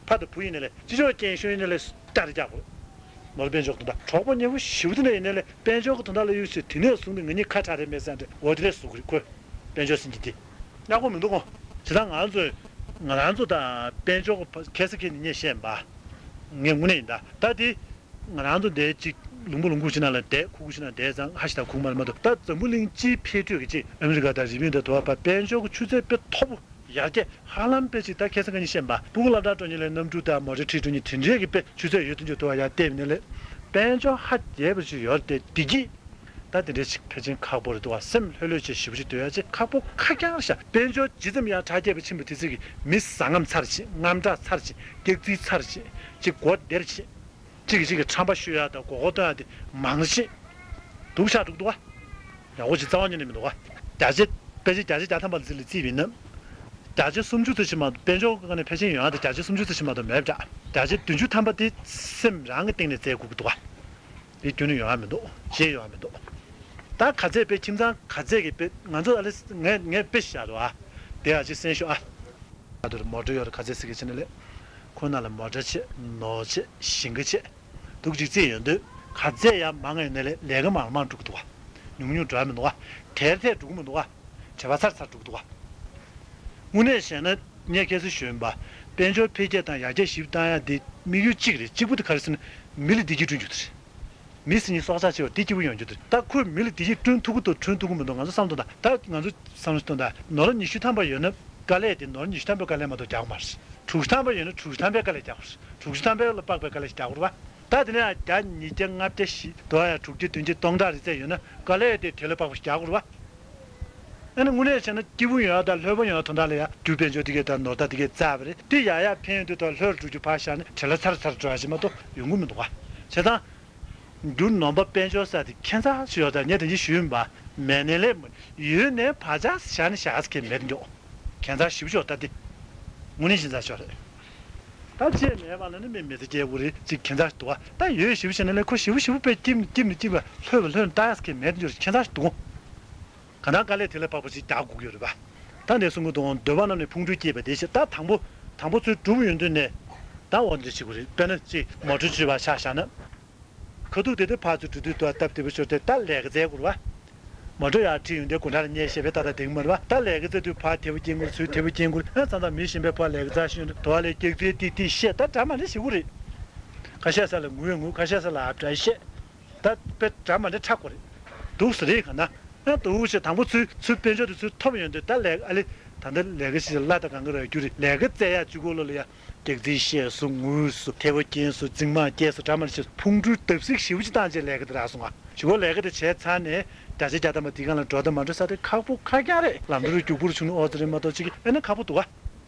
ཕ་དང་བུ་ཡིན་ནའི་ལས་ཅི་ལྕོགས་སྐྱེན་ཤོས་ཡིན་ནའི་ལས་རྒྱག་རེས་རྒྱག་དགོས་རེད། ནོར་དཔལ་འབྱོར་གྱི་དོན་དག་གྲོགས་པོ་ཉེ་བོ་ཞེ་པོ་དེ་འདྲ་ཡིན་ནའི་ལས་དཔལ་འབྱོར་གྱི་དོན་དག་ལ་གཡུག་ཞིག་དེ་ནས་བཟུང་སྟེ་ང་གཉིས་ཁ་བྲལ་རེད་མེད་ཟེར་འདྲ་འོ་དེ་འདྲས་བཟོ་གི་རེད། ཁོས་དཔལ་འབྱོར་ཟེར་གྱི་དེ་ཡག་པོ་མི་འདུག་གོ། བྱས་ཙང་ང་ཚོས་ང་རང་ཚོ་དང་དཔལ་འབྱོར་གྱི་ཁ་སང་ཁྱེད་ནས་ངས་བཤད་པ་ངས་དངོས་གནས་ཡིན་ད་ད་དེ་ང་རང་ཚོ་འདས་གཅིག་ལུང་པ་ལུང་ཁུག་ཅིག་ནང་ལ་བསྡད་ཁུག་ཁུག་ཅིག་ནང་བསྡད་ཙང་ཧ་ཤི་དང་ཁུག་མ་རེད་མ་གཏོགས། ད་འཛམ་བུ་གླིང་སྤྱིའི་འཕེལ་འགྲོས་ཀྱི་ཅིག་ཨ་མི་རི་ཀ་དང་རི་པིན་དང་དུ་བ་པ་དཔལ་འབྱོར་གྱི་ཆུ་ཚད་དཔེ་མཐོ་པོ། ཡར་རྒྱས་ཧ་ལམ་དཔེ་ཅིག་ད་ཁ་སང་ཁ་ཉིན་བཤད་པ་སྤུ་གུ་སློབ་གྲྭ་འགྲོ་མཁན་ལ་གནམ་གྲུ་དང་མོ་ཊ་ཁྲིད་འགྲོ་མཁན་དེ་འདྲའི་གི་དཔེ་ཆུ་ཚད་ཡོད་དུ་འཇུག་ཐུབ་པ་ཡར་བལྟས་པ་ཡིན་ན་ལས་དཔལ་འབྱོར་ཧ་རྒྱས་པ་ཅིག་ཡོད་རེད་དེ་བདེ་སྐྱིད་ད་དེ་འདྲའི་ཅིག་ཕལ་ཆེར་ཁག་པོ་རེད་འདུག་བ། སེམས་ལྷོད་ལྷོད་བྱས་ཞེ་པོ་ཅིག་སྡོད་ཡ་ཅིག་ཁག་པོ་ཁ་རྐྱང་རེད་ཤག་དཔལ་འབྱོར་ཇི་ཙམ་ཡར་གྲགས་རྒྱས་པ་ཕྱིན་པ་དེ་ཚོ་གི་མི་བཟང་ངན་ཚར་ཕྱིན་རྔམ་དྲག་ཚར་ཕྱིན་སྐྱག་རྫུན་ཚར་ཕྱིན་ཅིག་མགོ་བདེར་ཕྱིན། གཅིག་གིས་གཅིག་གི་ཁྲམ་པ་གཞུ་ཡག་དང་མགོ་སྐོར་གཏོང་ཡག་དེ་མང་ཆེ་སྡུག་ཆགས་འགྲོ་གི་འདུག་ག་ཡག་པོ་ཅིག་རྩ་བ་ཉིད་ནས་མི་འདུག་ག་བརྒྱ་ཆ་ཕལ་ཆེར་བརྒྱ་ཆ་བརྒྱ་ཐམ་པ་ལ་ཚིག་ལ་རྩིས་པ་ཡིན་ན། བརྒྱ་ཆ་སུམ་ཅུ་ཙམ་ཞིག་མ་གཏོགས་དཔལ་འབྱོར་གྱི་སྒང་ནས་ཕལ་ཆེར་ཡོང་ཡག་དེ་བརྒྱ་ཆ་སུམ་ཅུ་ཙམ་ཞིག་མ་གཏོགས་མེད་པ་འདྲ། བརྒྱ་ཆ་བདུན་ཅུ་ཐམ་པ་དེ་སེམས་རང་གི་སྟེང་ནས་བཙལ་དགོས་ཀྱི་འདུག་ག་དེ་རྒྱུན་ནས་ཡོང་ཡག་མི་འདུག་བྱས་ཡོང་ཡག་མི་འདུག་ད་ག་ཚད་དཔེ་ཁྱིམ་ཚང་ག་ཚད་ཀྱི་དཔེ་ང་ཚོ་ཨ་ལེ་ངས་ངས་དཔེ་བཞག་འདུག་ཨ། དེ་ཨ་ཅེ་གསན་ཤོག་ཨ། ཨ་དུར་མོ་ཊ་ཡོད་རེད། ག་ཚད་ཟེར་གི་བྱས་ན་ལས། ཁོ་ན་ལ་མོ་ཊ་ཆེ་ནོར་ཆེ་ཞིང་ཁ་ཆེ། འདུག་ཅིག་རྩིས་ཡོང་དུས་ག་ཚད་ཡང་མང་ཡོད་ན་ལས་ལས་ཀ་མང་མང་འགྲུབ་ཀྱི་འདུག་ག་ཉུང་ཉུང་འགྲོ་ཡ་མི་འདུག་ག་དེར་ཐད་འགྲོ་གི་མི་འདུག་ག་བྲེལ་བ་ཚར་ཚར་འགྲོ་གི་འདུག་ག་དངོས་གནས་བཤད་ན་ངས་ཁ་སང་ཞུས་ཡིན་པ། དཔལ་འབྱོར་འཕེལ་རྒྱས་དང་ཡར་རྒྱས་ཞིབ་བཏང་ཡ་དེ་དམིགས་ཡུལ་གཅིག་རེད། གཅིག་པུ་དེ་ག་རེ་ཟེར་ན་མི་ལ་བདེ་སྐྱིད་བསྐྲུན་རྒྱུ་དེ་རེད། མི་ཟེར་མཁན་སྲོག་ཆགས་ཆེ་བ་དེ་སྐྱིད་པོ་ཡོང་རྒྱུ་དེ་རེད། ད་ཁོས་མི་ལ་བདེ་སྐྱིད་བསྐྲུན་ཐུབ་ཀྱི་འདུག་བསྐྲུན་ཐུབ་ཀྱི་མི་འདུག་ང་ཚོ་བསམ་བློ་གཏོང་དང་། ད་ང་ཚོ་བསམ་བློ་གཏོང་དང་། ནོར་ཉི་ཤུ་ཐམ་པ་ཡོད་ན་དཀའ་ལས་དེ་ནོར་ཉི་ཤུ་ཐམ་པའི་དཀའ་ལས་མ་གཏོགས་རྒྱག་གི་མ་རེད། དྲུག་ཅུ་ཐམ་པ་ཡོད་ན་དྲུག་ཅུ་ཐམ་པའི་དཀའ་ལས་རྒྱག་དགོས་རེད། དྲུག་ཅུ་ཐམ་པའི་ལ་དཔག་པའི་དཀའ་ལས་ཞིག་རྒྱག་དགོས་རེད་བ། ད་དེ་ནས་བརྒྱ་ཉིས་བརྒྱ་ལྔ་བརྒྱ་བཞི་དོ་ཡ་དྲུག་བརྒྱ་བདུན་བརྒྱ་སྟོང་ཕྲག་རེ་ཙམ་ཡོད་ན་དཀའ་ལས་དེ་དེ་ལ་དཔག་པ་ཞིག་རྒྱག་དགོས་རེད་བ། ཨ་ནི་དངོས་གནས་བྱས་ན་སྐྱིད་པོ་ཡོང་ཡ་དང་ལྷོད་པོ་ཡོང་ཡ་དོན་དག་ལ་ཡ་རྒྱུ་དཔལ་འབྱོར་དེ་གས་དང་ནོར་ད་དེ་གས་རྩ་བ་རེད། དེ་ཡ་ཡ་ཕན་ཡོན་དུ་དང་ལྷོད་རུ་འགྲོ་རྒྱུ་ཕར་བཞག་ནས་བྲེལ་བ་ཚར་ཚར་འགྲོ་ཡ་ཞིག་མ་གཏོགས་ཡོང་གི་མི་འདུག་བ། བྱས་ཙང་། རྒྱུ་ནོམ་པ་དཔལ་འབྱོར་ཟེར་དེ་ཁྱད་མཚར་ཞིག་ཡོད་ད། ངས་དེ་ཅི་ཞུས་ཡིན་པ། མེད་ནས་ལས་མ་ཡོད་ནས་བག་ཆགས་བཞག་ནས་བཞག་ཟེར་མཁན་མེད་འགྲོ། ཁྱད་མཚར་ཞིབ་ཤོག་ད་དེ། དངོས་གནས་ཁྱད་མཚར་ཤོག་རེད། ད་ཅེས་མེད་པ་ལ་ནི་མི་མི་ཚེ་སྐྱེལ་དགོས་རེད་ཅིག་ཁྱད་མཚར་འདུག་བ། ད་ཡོད་ཞིབ་བྱས་ན་ལས་ཁོ་ཞིབ་ཞིབ་པས་སྐྱིབ་ནས་སྐྱིབ་ནས་སྐྱིབ་པ་ལྷོད་པ་ལྷོད་ནས་ད་ཟེར་མཁན་མེད་འགྲོ་ཁྱད་མཚར་འདུག་ག་ན་དཀའ་ལས་དེ་ལ་དཔག་པ་ཅིག་རྒྱག་དགོས་ཀྱི་ཡོད་རེད་པ། ད་འདས་གསུང་གི་འདུག་འདོད་པ་རྣམས་ནི་ཕུང་འགྲོའི་སྐྱེས་པ་དེ་ཞེས། ད་དང་པོ་དང་པོ་ཚུར་གྲུབ་ཡོང་དུས་ནས། ད་འོ་འདི་བྱེད་དགོས་རེད། དཔེར་ན་ཅིག་མོ་ཊ་བཅུ་པ་ཆ་བཞག་ན། ཁ་ཐུག་དེ་དེ་ཕར་ཚུར་འགྲོ་དུས་དུ་སྟབས་བདེ་པོ་ཤོར་ཏེ་ད་ལས་ཀ་མཛད་དགོས་རེད་བ། མོ་ཊ་ཡར་ཁྲིད་ཡོང་དུས་སྒོ་འགྲམ་ལ་ཉལ་བཞག་པས་ད་ད་དེང་མ་རེད་བ། ད་ལས་ཀ་མཛད་དུས་ཕར་དེ་པོ་སྐྱེལ་དགོས་རེད། ཚུར་དེ་པོ་སྐྱེལ་དགོས་རེད། ཨ་ཙང་ཙང་མི་གཞན་པས་ཕར་ལས་ཀ་མཛད་ཤེས་ཡོང་དུས་དུ་བ་ལས་སྐྱག་རྫུན་ཏིག་ཏིག་བཤད་ད་འདྲ་མ་འདྲ་བྱེད་དགོས་རེད། ཁ་ཤས་ས་ལ་ངུས་ངུས། ཁ་ཤས་ས་ལ་ཨ་བྲ་བཤད། ད་དཔེ་འདྲ་མ་འདྲ་ཆགས་དགོས་རེད། འདུག་ཟེར་རེད་ག་ན། ཨ་དུ་བུ་ཞེས་དང་པོ་ཚུར་ཚུར་དཔལ་འབྱོར་དེ་ཚུར་ཐོབ་ཡོང་དུས་ད་ལས་ཨ་ལེ། ད་ལྟ་ལས་ཀ་ཞིག་ལ་ད་གང་གི་ར་རྒྱུ་རེད། ལས་ཀ་བཙལ་ཡག་གཅིག་པོ་ལོ་ལ་ཡ། སྐྱག་རྫུན་བཤད་སོང་། ངུས་སོང་། ཐལ་བ་སྐྱེས་སོང་། རྫུན་མ་སྐྱེས་སོང་། འདྲ་མ་འདྲ་བྱས་སོང་། ཕུང་འགྲུལ་བརྡབ་གསིག་ཞེ་པོ་ཅིག་བཏང་རྗེས་ལས་ཀ་དེ་རག་སོང་ང་། གཞུག་གུ་ལས་ཀ་དེ་བྱས་ཚར་ནས་བརྒྱ་ཆ་བརྒྱ་ཐམ་པ་དེའི་སྒང་ལ་འགྲོ་དང་མ་འགྲོ་ས་དེ་ཁག་པོ་ཁ་རྐྱང་རེད། ལམ་འགྲོ་རུ་རྒྱུག་པོ་རུ་བྱུང་ནས་ཨོ་ཙི་རེད་མ་གཏོགས་ཅིག་ཨེ་ན་ཁག་པོ་འདུག་ག་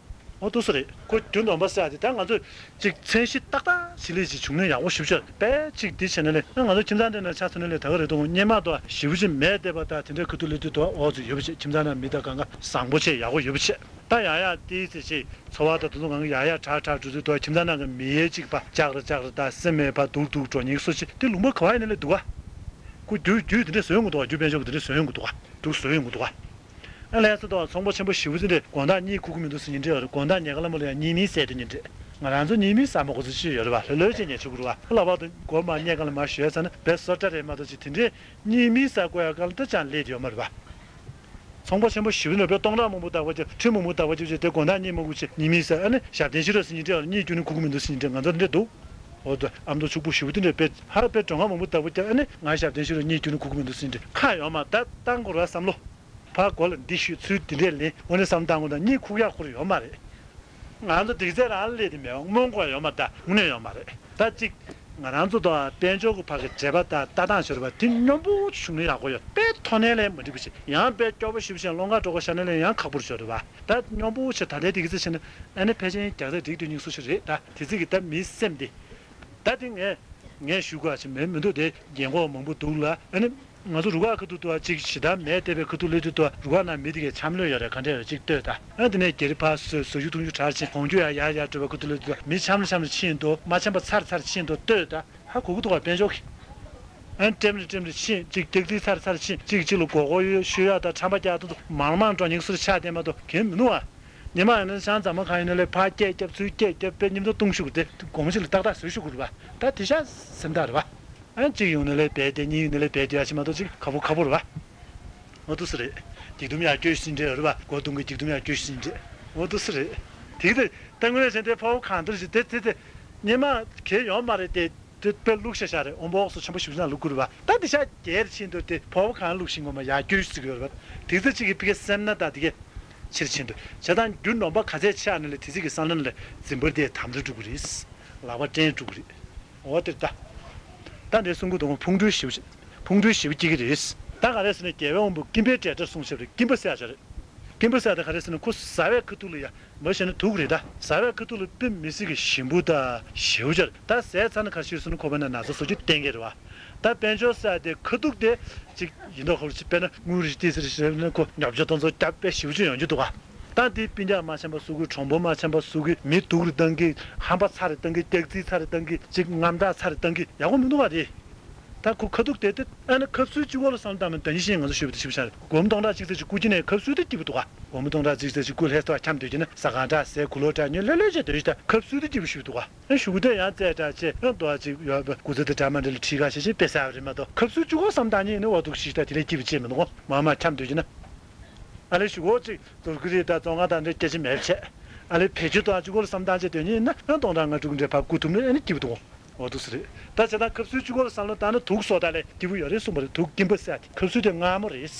ཨོ་དུ་སུ་རེད། ཁོ་རྒྱུ་ནོམ་པ་ཟེར་ཡ་དེ་ད་ང་ཚོས་ཅིག་མཚན་གཞི་ཏག་ཏག་ཞིག་ལས་ཅིག་བྱུང་ན་ཡག་པོ་ཞེ་པོ་ཅིག་དཔེ་ཅིག་འདི་བྱས་ན་ལས་ང་ཚོ་ཁྱིམ་ཚང་དེ་ནང་ཆ་མཚོན་ན་ལས་ད་ག་རེད་འདུག་སྔོན་མ་དུ་ཞེ་པོ་ཅིག་མེད་བསྡད་པ་ད་དེ་འདྲའི་ཁ་ཐུག་ལས་དུས་དུ་ཨོ་ཙི་ཡོད་པ་བྱས། ཁྱིམ་ཚང་ནང་མི་དང་གང་ག་བཟང་པོ་བྱས་ཡག་པོ་ཡོད་པ་བྱས། ད་ཡང་ཡང་ཏིས་ཙི་ཅིག་འཚོ་བ་ད་དུ་ཚོ་གང་ག་ཡང་ཡང་དྲག་དྲག་འགྲོ་དུས་དུ་ཁྱིམ་ཚང་ནང་གི་མི་ཡས་ཅིག་པ་ལྕགས་ར་ལྕགས་ར་ད་སེམས་མེད་པ་སྡུག་སྡུག་འགྲོ་སྙིང་སོ་ཅིག་དེ་ལུང་པ་ག་བ་ཡིན་ན་ལས་འདུག་ག་ཁོ་རྒྱུ་རྒྱུ་དེ་འདྲས་བཟོ་ཡོང་གི་འདུག་ག་རྒྱུ་དཔལ་འབྱོར་གྱི་དེ་འདྲས་བཟོ་ཡོང་གི་འདུག་ག་འདུག་བཟོ་ཡོང་གི་འདུག་ག་ཨ་ལས་སུ་དང་ཚོང་པ་ཆེན་པོ་ཞེ་པོ་ཅིག་འདྲ་དགོང་དག་གཉིད་ཁུག་གི་མི་འདུག་ཟེར་མཁན་འདྲ་ཡོད་རེད། དགོང་དག་ཉལ་ཁ་ལ་མོ་ལ་ཡང་གཉིད་མི་སད་དེ་ཉིན་འདྲ། ང་རང་ཚོ་གཉིད་མི་སད་མ་གོ་ཚོད་ཅིག་ཡོད་རེད་བ། ལྷོད་ལྷོད་ཅིག་ཉལ་ཆོག་གི་རེད་བ། ལག་པ་དང་སྒོ་མ་ཉལ་ཁ་ལ་མ་ཞོལ་ཚར་ན་བེ་སོ་ཏྲ་རེད་མ་གཏོགས་ཅིག་དེ་འདྲའི་གཉིད་མི་སད་དགོས་ཡ་ག་ལ་ད་ཅང་སླེབས་ཡོད་མ་རེད་བ། ཚོང་པ་ཆེན་པོ་ཞེ་པོ་ཅིག་འདྲ་བས་སྟོང་ཕྲག་མང་པོ་བདག་པོ་རྒྱབ། ཁྲི་མང་པོ་བདག་པོ་རྒྱབ་བྱས་དེ་དགོང་དག་གཉིད་མ་ཁུག་ཅིག་གཉིད་མི་སད། ཨ་ནི་ཞབས་བརྟན་ཤི་རོགས་ཟེར་མཁན་འདྲ་ཡོད་རེད། གཉིད་ཁྱོན་ནས་ཁུག་གི་མི་འདུག་ཟེར་མཁན་འདྲ། ང་ཚོ་འདི་འདྲ་འདུག་འོ་ད་ཨ་མདོ་ཕྱུག་པོ་ཞེ་པོ་དེ་འདྲ་བས་ཧ་བས་གྲོང་ཁ་མང་པོ་བདག་པོ་རྒྱབ། ཨ་ནི་ང་ཞབས་བརྟན་ཤི་རོགས་གཉིད་ཁྱོན་ནས་ཁུག་གི་མི་འདུག་ཟེར་མཁན་འདྲ་ཁག་ཡོད་མ་རེད། ད་བཏང་དགོས་རེད་བསམ་བློ། ཕར་མགོ་ལ་འདི་ཞུས་ཚུལ་འདི་འདྲས་ལེན་འོ་ནས་བསམ་བཏང་དགོས་ད་གཉིད་ཁུག་ཡག་ཁུར་ཡོད་མ་རེད། ང་ཚོ་སྡིག་ཚད་རང་སླེབས་དེ་མེད་པ་སྨོན་དགོས་ཡོད་མ་རེད། དངོས་གནས་ཡོད་མ་རེད། ད་གཅིག་ང་རང་ཚོ་དང་དཔལ་འབྱོར་གྱི་བར་གྱི་འབྲེལ་བ་དང་ལྟ་སྟངས་ཤོར་བ་དེ་སྙོམས་པོ་བྱུང་ན་ཡག་པོ་ཡོད། དཔེ་མཐོ་ནས་ལས་མ་འགྲིག་པ་ཞིག་ཡང་དཔེ་སྐྱོ་པོ་ཞེ་པོ་ཞིག་སློང་ག་འགྲོ་ག་ཤར་ནས་ལས་ཡང་ཁག་པོ་ཤོར་བ། ད་སྙོམས་པོ་ཞིག་ད་ལྟའི་དེ་གི་ཚེ་ཕྱིན་ན་ཨ་ནི་ཕལ་ཆེར་རྒྱག་རེས་འགྲིག་འདུག་སྙིང་སུ་ཞིག་རེད། ད་དེ་ཚིག་གི་ད་མིའི་སེམས་དེ་ད་དེ་ངས་ངས་ཞུ་དགོས་ཞིག་མེད་མི་འདུག་དེ་རྒན་གོག་མང་པོ་འདུག་ལ། ཨ་ནི་ང་ཚོ་རུ་ཁག་ཁ་ཐུག་ཏུ་ཅིག་ཞེ་དྲག་མེད་བསྡད་པའི་ཁ་ཐུག་སླེབས་དུས་ཏུ་རུ་ཁག་ནང་མི་དེ་གས་འཆམ་ལོས་ཡོད་རེད། ག་འདྲ་ཡོད་ཅིག་ལྟོས་ད། ཨ་དེ་ནས་རྒྱ་རི་ཕར་བཟོས་བཟོ་རྒྱུ་འཐུང་རྒྱུ་གྲར་ཕྱིན་གོང་རྒྱུ་ཡར་ཡར་ཡར་འགྲོ་བའི་ཁ་ཐུག་སླེབས་དུས་མི་འཆམ་ལ་འཆམ་ལ་ཕྱིན་འདུག་མ་འཆམ་པ་ཚར་ཚར་ཕྱིན་འདུག་ལྟོས་ད། ཧ་གོ་གི་འདུག་ག་དཔལ་འབྱོར་གྱི། ཨ་ཀྲེམ་རེ་ཀྲེམ་རེ་ཕྱིན་ཅིག་སྐྱག་རྫུན་ཚར་ཚར་ཕྱིན་ཅིག་ཅིག་ལ་མགོ་སྐོར་ཡོད་ཤོད་ཡག་ད་ཁྲམ་པ་རྒྱག་ཐུབ་ཐུབ་མང་མང་འགྲོ་སྙིང་སུར་ཆགས་བསྡད་མ་གཏོགས་གན་མི་འདུག་ག་ཉི་མ་ཡིན་ན་ཤང་ཚང་མ་གང་ཡིན་ན་ལས་ཕར་སྐད་རྒྱབ་ཚུར་སྐད་རྒྱབ་དཔེ་མཉམ་དུ་བཏུང་ཤུགས་དེ་དགོང་ཞིག་ལ་ཏག་ཏག་བཟོས་ཤུགས་དགོས་རེད་པ། ད་དེ་ཤ་སེམས་ཐག་རེད་པ། ཨ་གཅིག་ཡོང་ན་ལས་བས་དེ་གཉིས་ཡོང་ན་ལས་བས་དེ་ཡ་ཕྱི་མ་གཏོགས་ཅིག་ཁ་པོ་ཁ་པོ་རེད་པ། འོ་འདུག་སེ་རེད། སྒྱིག་དུམ་ཡར་སྐྱོད་ཤིག་འདྲ་རེད་པ། སྒོ་གདོང་གི་སྒྱིག་དུམ་ཡར་སྐྱོད་ཤིག་འདྲ། འོ་འདུག་སེ་རེད། དེ་གི་ད་དངོས་གནས་བྱས་ཏེ་ཕོ་བོ་གང་ལྟར་ཞིག་དེ་དེ་དེ་ཉི་མ་གས་ཡོང་མ་རེད་དེ། དེ་དཔེ་ལུག་ཤ་ཤ་རེད། འོ་འབོག་སོ་ཆེན་པོ་ཞིག་ན་ལུག་ཀུ་རེད་པ། ད་དེ་ཤ་རྒྱལ་ཕྱིན་དུས་དེ་ཕོ་བོ་གང་ལུག་ཤིང་ངོ་མ་ཡར་སྐྱོད་ཟིག་ཡོད་རེད་པ། དེ་ཚེ་གཅིག་གི་ཕི་གེ་སེམས་ན་ད་དེ་གེ་ཕྱིར་ཕྱིན་དུས་བྱས་ཙང་རྒྱུ་ནོམ་པ་ག་ཚད་ཆགས་ནས་ལས་དེ་ཚེ་གི་བསམ་བློ་ནས་ལས་འཛིན་པར་དེ་དམ་དུ་འགྲོ་གི་རེད། ལག་པ་སྐྲན་འགྲོ་གི་རེད། འོ་དེ་ད། ད་འདྲའི་གསུང་གི་འདུག་ཕུང་ཁྲོལ་ཞིབ་ཕུང་ཁྲོལ་ཞིབ་སྐྱེ་གི་རེད། ད་ག་རེ་ཟེར་ན་རྒྱལ་བའི་དབང་པོ་སྐྱིན་པའི་འབྲས་སྒྲ་གསུངས་ཤག་རེད། སྐྱིན་པ་བསད་ཡག་ཅིག་རེད། སྐྱིན་པ་བསད་ཡག་ད་ག་རེ་ཟེར་ན་ཁོ་ཟ་བའི་ཁ་ཐུག་ལ་ཡ། མ་བྱས་ན་དུག་རེད་ད། ཟ་བའི་ཁ་ཐུག་ལ་དཔེ་མི་སྲིད་ཀྱི་ཞིམ་པོ་དང་ཞེའུ་ཅིག་རེད། ད་ཟས་ཚར་ན་ག་རེ་ཞིག་ཟེར་ན་ཁོ་པས་ན་ན་ཚ་བཟོ་རྒྱུ་གཏན་འཁེལ་རེད་པ། ད་དཔལ་འབྱོར་ཟེར་ཡག་དེ་ཁ་ཐུག་དེ་ཅིག་ཡིན་མདོག་ཁ་པོ་ཅིག་དཔེར་ན་དངུལ་རེ་ཅིག་ཏོག་ཙམ་རེ་ཞིག་ལབ་ན་ཁོ་ཉོབ་ཆ་གཏོང་ཚོ་རྒྱབ་དཔེ་ཞེའུ་ཅིག་ཡོང་རྒྱུ་འདུག་ག་ད་འདི་སྤུན་ཀྱག་མ་འཆམ་པ་བཟོ་གི། གྲོགས་པོ་མ་འཆམ་པ་བཟོ་གི། མི་དུག་རེ་བཏང་གི། ཧམ་པ་ཚྭ་རེ་བཏང་གི། སྐྱག་རྫུན་ཚྭ་རེ་བཏང་གི། ཅིག་རྔམ་སྐྲག་ཚྭ་རེ་བཏང་གི། ཡག་པོ་མི་འདུག་ག་དེ། ད་ཁོ་ཁ་ཐུག་དེ་དེ་ཨ་ནི་ཁབ་སུའི་གཅིག་པོ་ལ་བསམ་བློ་བཏང་ན་ད་ནི་ཤེས། ང་ཚོ་ཞུ་བ་དེ་ཞིབ་ཆ་རེད། སྒོར་མོ་སྟོང་ཕྲག་གཅིག་ཙམ་ཞིག་རྐུ་རྒྱུ་ནས་ཁབ་སུ་དེ་སྐྱིད་པོ་འདུག་ག་སྒོར་མོ་སྟོང་ཕྲག་གཅིག་ཙམ་ཞིག་རྐུ་ལྷས་ཐོག་འཁྱམ་སྡོད་རྒྱུ་ན་ཟ་ཁང་འདྲ་ཟས་གོས་ལོག་འདྲ་ཉོས་ལྷོད་ལྷོད་བྱས་སྡོད་རྒྱུ་ད་ཁབ་སུ་དེ་སྐྱིད་པོ་ཞིག་འདུག་ག་ཨ་ཞུ་གི་དེ་ཡང་རྩེ་དྲག་ཆེ་ཡང་དོ་ཅིག་ཡོད་པ་སྐུ་ཚེ་དེ་འདྲ་མ་འདྲ་ལ་ཁྲིད་ག་ཞེ་ཞེ་དཔེ་ཟ་བ་རེད་མ་གཏོགས་ཁབ་སུའི་གཅིག་པོ་བསམ་བཏང་ཉིན་ནི་འོ་འདུག་ཞིག་ད་དེ་ལས་སྐྱིད་པོ་ཅེས་མི་འདུག་ག་མ་མ་འཁྱམ་སྡོད་རྒྱུ་ན། ཨ་ལས་ཞུ་གོ་ཅིག་ཟུར་གི་རེད་ད། བཙོན་ཁང་དང་འདྲ་སྐད་ཆ་མེད་བྱས། ཨ་ལས་བེད་སྤྱོད་དང་གཅིག་པོ་ལ་བསམ་བཏང་བྱས་སྡོད་ཉིན་ན་ཡང་སྟོང་ཕྲག་ལྔ་དྲུག་འདྲ་ཕར་རྐུ་ཐུབ་ན་ཨ་ནི་སྐྱིད་པོ་འདུག་འོ་འདུག་སེ་རེད། ད་བྱས་ཙང་ཁབ་སུའི་གཅིག་པོ་ལ་བསམ་བློ་བཏང་ན་དུག་བཟོ་ད་ལས་སྐྱིད་པོ་ཡོད་རེད་གསུངས་པ་རེད། དུག་སྐྱིན་པ་བསད་དེ་ཁབ་སུའི་དེ་མངར་མོ་རེད།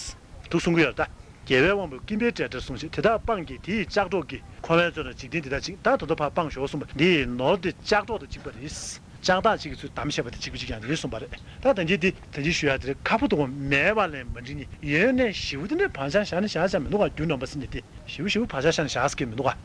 དུག་གསུང་གི་ཡོད་རེད་ད། རྒྱལ་བའི་དབང་པོས་སྐྱིན་པའི་འབྲས་སྒྲ་གསུངས་ཤིང་། དེ་དག་སྤངས་ཀྱིས་དེ་ཡི་ལྕགས་སྒྲོག་གིས། ཁོ་བོའི་མཚོན་ན་འཇིག་རྟེན་འདི་དག་འཇིག་ད་དོ་དོ་ཕར་སྤངས་ཤོག་གསུངས་པ་འདི་ཡི་ནོར་དེ་ལྕགས་སྒྲོག་དང་གཅིག་པ་རེད། ལྕགས་ཐག་གཅིག་གི་ཚུལ་དམ་བཤད་པ་དེ་གཅིག་པ་གཅིག་རྐྱང་རེད་གསུངས་པ་རེད། ད་ད་གིན་འདི་ད་གིན་ཞུ་ཡག་དེ་རེད། ཁ་ཕོ་དོ་མེད་པ་ལས་མ་འགྲིག་ནི་ཡོད་ནས་ཞེའུ་དེ་འདྲ་བག་ཆགས་བཞག་ནས་བཞག་བཞག་མི་འདུག་ག་རྒྱུ་ནོམ་པ་ཟེར་ནི་དེ་ཞེའུ་ཞེའུ་བག་ཆགས་བཞག་ནས་བཞག་ཟེར་གི་མི་འདུག་ག་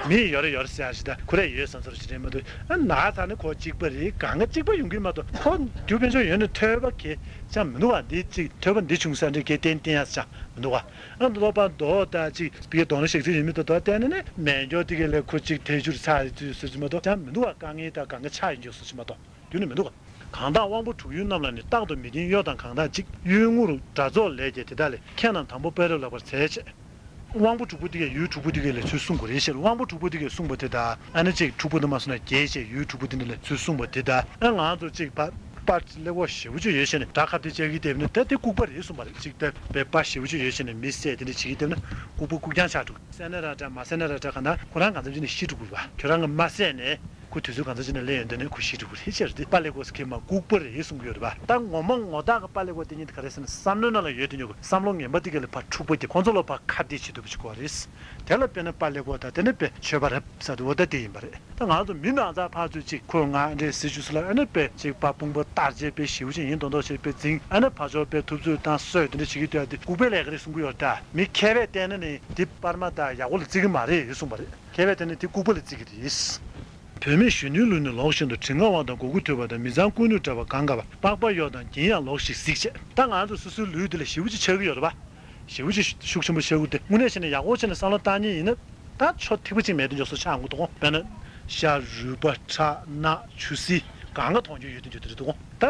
མི་ཡོད་རེད་ཡོད་རེད་ཟེར་ཡག་ཞིག་ད་ཁོ་རེ་ཡོད་བསམ་ཚོར་ཞིག་རེད་མ་གཏོགས་ཨ་ན་ཚ་ནི་ཁོ་གཅིག་པ་རེད། གང་ག་གཅིག་པ་ཡོང་གི་མ་གཏོགས་ཁོ་རྒྱུ་དཔལ་འབྱོར་ཡོད་ནས་ཐོས་པ་གས་ཅང་མི་འདུག་ག་འདི་གཅིག་ཐོས་པ་འདི་བྱུང་ས་འདྲ་གས་གཏན་གཏན་ཡག་ཅང་མི་འདུག་ག་ཨ་མདོ་པ་མདོ་ད་ཅིག་པའི་གདོང་ལ་ཞག་ཚིལ་ཡོད་མི་དོ་དོ་བསྟན་ནས་ནི་མེ་སྒྱོགས་དེ་གས་ལས་ཁོ་གཅིག་ཐལ་ཆུར་ཚ་ཡི་དུས་ཟེར་གྱི་མ་གཏོགས་ཅང་མི་འདུག་ག་དཀའ་ངལ་དང་གང་ག་ཆགས་ཡིན་ཆོག་ཟེར་གྱི་མ་གཏོགས་རྒྱུ་ནི་མི་འདུག་ག་གང་དག་དབང་པོ་དྲུག་ཡུལ་རྣམས་ལ་ནི། རྟག་ཏུ་མི་བརྟན་གཡོ་དང་གང་དག་འཇིག་གཡུལ་ངོར་དགྲ་ཚོགས་ལས་ཀྱི་དེ་དག་ལས། ཁྱེད་རྣམས་དང་པོ་དཔལ་རབ་ལགས་པར་འཚལ་བྱས། དབང་པོ་དྲུག་པོ་དེ་གས་ཡུལ་དྲུག་པོ་དེ་གས་ལས་ཚུལ་གསུང་དགོས་རེད་ཟེར། དབང་པོ་དྲུག་པོ་དེ་གས་གསུངས་པ་དེ་དག་ཨ་ནི་གཅིག་དྲུག་པོ་དེ་མ་སོང་ན་རྒྱས་བྱས་ཡུལ་དྲུག་པོ་དེ་འདྲ་ལས་ཚུལ་གསུངས་པ་དེ་དག་ཨ་ང་ཚོ་གཅིག་པ་པར་ཀླད་ཀོར་ཞེ་པོ་ཅིག་ཡོད་བྱས་ནས་སྒྲ་ཁ་བདེ་ལྕག་གིས་བསྡེབས་ནས་ད་དེ་ལྐུགས་པ་རེད་གསུངས་པ་རེད། གཅིག་ད་པའི་པར་ཞེ་པོ་ཅིག་ཡོད་བྱས་ནས་མི་བསད་དེ་འདྲ་བྱེད་ཀྱི་བསྡེབས་ན་ལྐུགས་པ་ལྐུགས་རྐྱང་ཆགས་འགྲོ། བསད་ན་ར་འདྲ་མ་བསད་ན་ར་འདྲ་གང་ལྟར་ཁོ་རང་གང་འཚམ་ཅིག་ནས་ཤི་འགྲོ་དགོས་པ། ཁྱོད་རང་གིས་མ་བསད་ནས་ཁོ་དུས་ཚོད་གང་འཚམ་ཅིག་ནས་སླེབས་ཡོང་དུས་ནས་ཁོ་ཤི་འགྲོ་གི་རེད་ཟེར་ཏེ། པཱ་ལེགས་པོ་ཟེར་མཁན་མ་ལྐུགས་པ་རེད་གསུང་གི་ཡོད་རེད་པ། ད་ངོ་མ་ངོ་རྟགས་ཀྱི་པཱ་ལེགས་པོ་དེ་ཉིད་དེ་ག་རེ་ཟེར་ན་བསམ་བློའི་ནང་ལ་ཡོད་དེ་ཉོ་དགོས། བསམ་བློ་ངན་པ་དེ་ག་ལས་ཕར་འཁྲུག་པ་དེ་ཁོང་ཚོ་ལ་ཕར་ཁ་གཏད་བྱེད་ཐུབ་པ་ཞིག་དགོས་རེད། དེ་ལ་དཔེར་ན་པཱ་ལེགས་པོ་དང་དེ་ནས་དཔེ་ཆོས་པ་རབ་ཟེར་དུས་འོ་ད་དེ་ཡིན་པ་རེད། ད་ང་ཚོ་མི་ནང་ཚགས་ཕར་ཚུར་གཅིག་ཁོ་ང་འདྲས་ཟེར་རྒྱུ་སུ་ལ་ཨ་ནི་དཔེ་གཅིག་པ་དཔུང་པ་བཏར་བྱས་དཔེ་ཞེ་པོ་ཅིག་ཡིན་མདོག་མདོག་བྱས་དཔེ་འཛིང་། ཨ་ནི་ཕར་ཕྱོགས་དཔེ་ཐུབ་ཚོད་བཏང་གསོད་དེ་འདྲ་བྱེད་ཀྱི་འདུག་ཡ། དེ་ལྐུགས་པའི་ལས་ཀ་རེད་གསུང་གི་ཡོད་རེད། ད་མི་མཁས་པས་བལྟས་ན་ནི་དེ་པར་མ་དང་ཡག་པོ་ལ་བརྩི་གི་མ་རེད་གསུངས་པ་རེད། མཁས་པས་བལྟས་ན་དེ་ལྐུགས་པ་ལ་བརྩི་གི་རེད། བུད་མེད་གཞོན་ནུའི་ལུས་ནི་ལོག་བཞིན་དུ། དྲི་ང་བ་དང་མགོ་དགུ་ཐུག་པ་དང་། མི་ཚངས་ཀུན་ནུས་བྲལ་བ་གང་དགའ་བ། པགས་པ་གཡོགས་དང་གྱེན་ཡང་ལོག་ཞིག་གཟིགས་བྱས། ད་ང་ཚོ་སོ་སོའི་ལུས་འདི་ལ་ཞེ་པོ་ཅིག་ཆགས་ཀྱི་ཡོད་རེད་པ། ཞེ་པོ་ཅིག་ཤུགས་ཆེན་པོ་ཆགས་ཀྱི་འདུག་དངོས་གནས་བྱས་ན་ཡག་པོ་བྱས་ནས་བསམ་བློ་བཏང་མཁན་ཡིན་ན་ད་ཆོ་ཐིགས་པ་གཅིག་མེད་དུ་འཇོག་སོ་ཆགས་འགོ་འདུག་དཔེར་ན་ཤ་རུས་པ་ཁྲག་རྣག་ཆུ་སྲིན་གང་ག་མཐོང་རྒྱུ་ཡོད་དུ་འཇོག་དེ་རེད་འདུག་ད་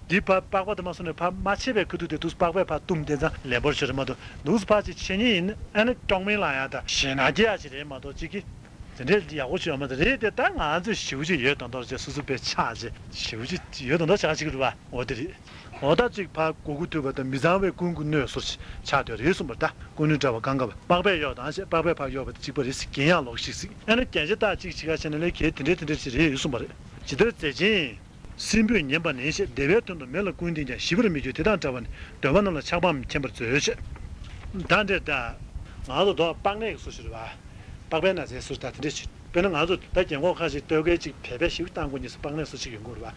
འདི་ཕར་པགས་པ་དེ་མ་སོང་ནས་ཕར་མ་ཕྱེ་བའི་ཁ་ཐུག་དེ་འདུག་པགས་པས་ཕར་བཏུམས་བསྡད་ཙང་ལེན་པར་བྱེད་རེད་མ་གཏོགས་འདུག་ཕར་ཅིག་ཕྱེ་མཁན་ཡིན་ན་ཨ་ནི་སྐྱོག་མིང་ལ་ཡང་ད་ཞེད་སྣང་སྐྱེ་ཡ་ཅིག་རེད་མ་གཏོགས་གཅིག་གིས། དེ་འདྲའི་ཡག་པོ་ཅིག་ཡོད་མ་རེད། དེ་ལྟར་ང་ཚོས་ཞེ་པོ་ཅིག་ཡོད་མདོག་མདོག་བྱས་སོ་སོ་དཔེ་ཆགས་བྱས་ཞེ་པོ་ཅིག་ཡོད་མདོག་མདོག་བྱས་ཅིག་རེད་པ། འོ་དེ་རེད། འོ་ད་ཅིག་ཕར་མགོ་དགུ་ཐུག་པ་དང་། མི་ཚངས་པས་ཀུན་གྱི་གནོད་སོགས་ཆགས་དེ་རེད་གསུངས་པ་རེད། ད་ཀུན་ནུས་བྲལ་བ་གང་དགའ་བ། པགས་པས་གཡོགས་དང་ཞེས་པགས་པས་ཕར་གཡོགས་པ་དེ་གཅིག་པ་རེད། གྱེན་ཡང་ལོག་ཞིག་གཟིགས། ཨ་ནི་རྒྱན་ཆ་བཏགས་གཅིག་བྱེད་ཀ་བྱས་ན་ལས་གལ་དེ་འདྲའི་དེ་འདྲའི་ཅིག་རེད་གསུངས་པ་རེད། ཇི་ལྟར་མཛེ་ཅན་སྲིན་པོས་ཉེན་པ་ནི་ཞེས། བདེ་བའི་དོན་དུ་མེ་ལ་ཀུན་བསྟིམ་ཀྱང་། ཞི་བར་མི་འགྱུར་དེ་དང་འདྲ་བ་ནི། འདོད་པ་རྣམས་ལ་ཆགས་པའམ་མཁྱེན་པར་མཛོད་ཅེས། ད་འདྲེ་ད། ང་ཚོ་མདོ་པགས་ནད་ཀྱི་སོ་ཞིག་རེད་པ། པགས་པའི་ན་ཚའི་སོ་ཞིག་ད་དེ་འདྲས་ཞིག་ དཔེར་ན་ང་ཚོ་ད་རྒན་གོག་ཁ་ཞིག་སྟོད་སྐད་ཅིག་བོད་པས་ཞིག་བཏང་དགོས་ཉེས་སུ་པང་ནས་སུ་ཞིག་ཡོང་གི་རེད་བ།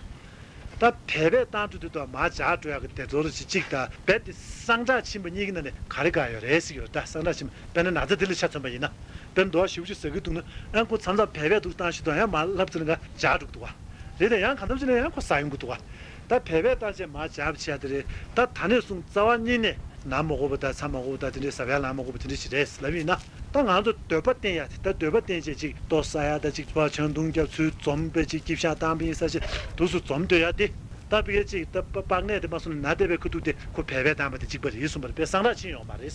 ད་བོད་པས་བཏང་དུས་དེ་དུ་མར་ཇག་འགྲོ་ཡག་གི་དེ་ཚོ་རེ་ཞིག་གཅིག་དང་རྦད་དེ་སངས་དྲག་ཕྱིན་པ་གཉིས་ཀྱི་ནང་ནས་ག་རེ་དགའ་ཡོད་རེད་ཟེར་གྱི་ཡོད། ད་སངས་དྲག་ཕྱིན་པ་དཔེར་ན་ན་ཚ་དེ་ལ་ཆ་མཚོན་པ་ཡིན་ན། དཔེར་ན་འདུག་བ། ཞེ་པོ་ཅིག་ཟ་གི་འདུག་ན་ཨ་ཁོ་མཚམས་མཚམས་བོད་པས་འདུག་བཏང་ཞིག་དང་ཡང་མར་ལྷབ་ཙམ་ལ་འགའ་ཇག་འགྲོ་གི་འདུག་བ། རེད་དེ་ཡང་གང་འཚམ་ཞིག་ན་ཡང་ཁོ་ཟ་ཡོང་གི་འདུག་བ། ད་བོད་པས་བཏང་བྱས་མར་ཇག་བྱས་དེ་རེད། ད་ད་ནས་བཟུང་རྩ་བ་ཉིད་ནས་ན་མ་དགོས་པ་དང་ཚ་མ་དགོས་པ་དང་དེ་འདྲའི་ཟ་བའི་ལངས་མ་དགོས་པ་དེ་འདྲ་ཞིག་རེད་ལབ་ཡིན་ན། ད་ང་ཚོ་འདོད་པ་བསྟེན་ཡ་དེ་ད་འདོད་པ་བསྟེན་བྱས་ཅིག་ལྟོ་ཟ་ཡ་ད་ཅིག་པ་ཆང་བཏུང་རྒྱབ་ཚུལ་འཛོམས་པའི་ཅིག་སྐྱིབ་ཤག་བཏང་པ་ཡིན་ས་ཞིག་དུས་སུ་འཛོམས་སྡོད་ཡ་དེ། ད་ཕ་གི་ཅིག་ད་པ་པགས་ནད་དེ་མ་སོང་ན་ན་བསྡད་པའི་ཁ་ཐུག་དེ་ཁོ་བོད་པས་བཏང་པ་དེ་གཅིག་པ་རེད་གསུངས་པ་རེད། དཔེ་སངས་དྲག་ཕྱིན་ཡོད་མ་རེད།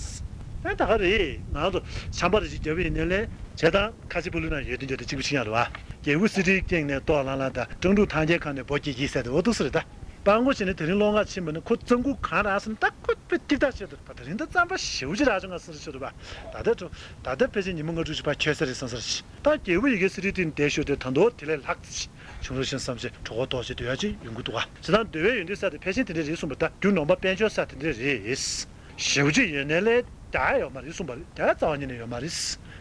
ཨེ་ད་ག་རེད། ང་ཚོ་ཆམ་པ་རེ་ཞིག་བརྒྱབ་པ་ཡིན་ནའི་ལས་བྱས་དང་ཁ་ཆེ་ཕུ་ལུ་ན་ཡོད་དེ་འདྲ་དེ་གཅིག་པ་ཕྱིན་ཡ་རེད་བ། རྒྱལ་པོ་གསེར་ཁྲིའི་སྟེང་ནས་ལྟོ་ལངས་ལངས་དང་སྤྲང་ཕྲུག་ཐང་རྒྱལ་ཁ་ནས་འབོ་སྐྱིད་སྐྱིད་ཟེར་དེ་འོ་འདུག་སེ་རེད་ད། སྤྲང་པོ་བྱས་ནས་དེ་རིང་སློང་ག་ཕྱིན་པ་ནི་ཁོ་གཙང་ཁུག་གང་རག་སོང་ད་ཁོ་དཔེ་ཏིག་ཏག་བྱས་འདུག་པ། དེ་རིང་ད་རྩམ་པ་ཞེ་པོ་ཅིག་རག་བྱུང་ང་སེམས་ཤོར་འདུག་པ། ད་ལྟ་འགྲོ། ད་ལྟ་ཕལ་ཆེར་ཉི་མ་ལྔ་དྲུག་ཅིག་ཕར་འཁྱོལ་ས་རེད་བསམ་ས་རེད། ད་རྒྱལ་པོ་ཡི་གེ་གསེར་ཁྲིའི་སྟེང་བསྡད་ཤོར་དེ་ད་དུང་དེ་ལས་ལྷག་ཙམ་ཞིག་བྱུང་རོགས་ཞེས་བསམ་བྱས་གྲོད་ཁོག་ལྟོགས་བྱས་སྡོད་ཡ་ཅིག་ཡོང་གི་འདུག་ག་བྱས་ཙང་འདོད་པའི་ཡོན་ཏན་ཟེར་དེ་ཕལ་ཆེར་དེ་འདྲ་རེད་གསུངས་པ། ད་རྒྱུ་ནོམ་པ་དཔལ་འབྱོར་ཟེར་དེ་འདྲ་རེད། ཞེ་པོ་ཅིག་ཡོད་ནའི་ལས་རྒྱག་ཡ་ཡོད་མ་རེད་གསུངས་པ་རེད། རྒྱག་ཡ་རྩ་བ་ཉིད་ནས་ཡོད་མ་རེད།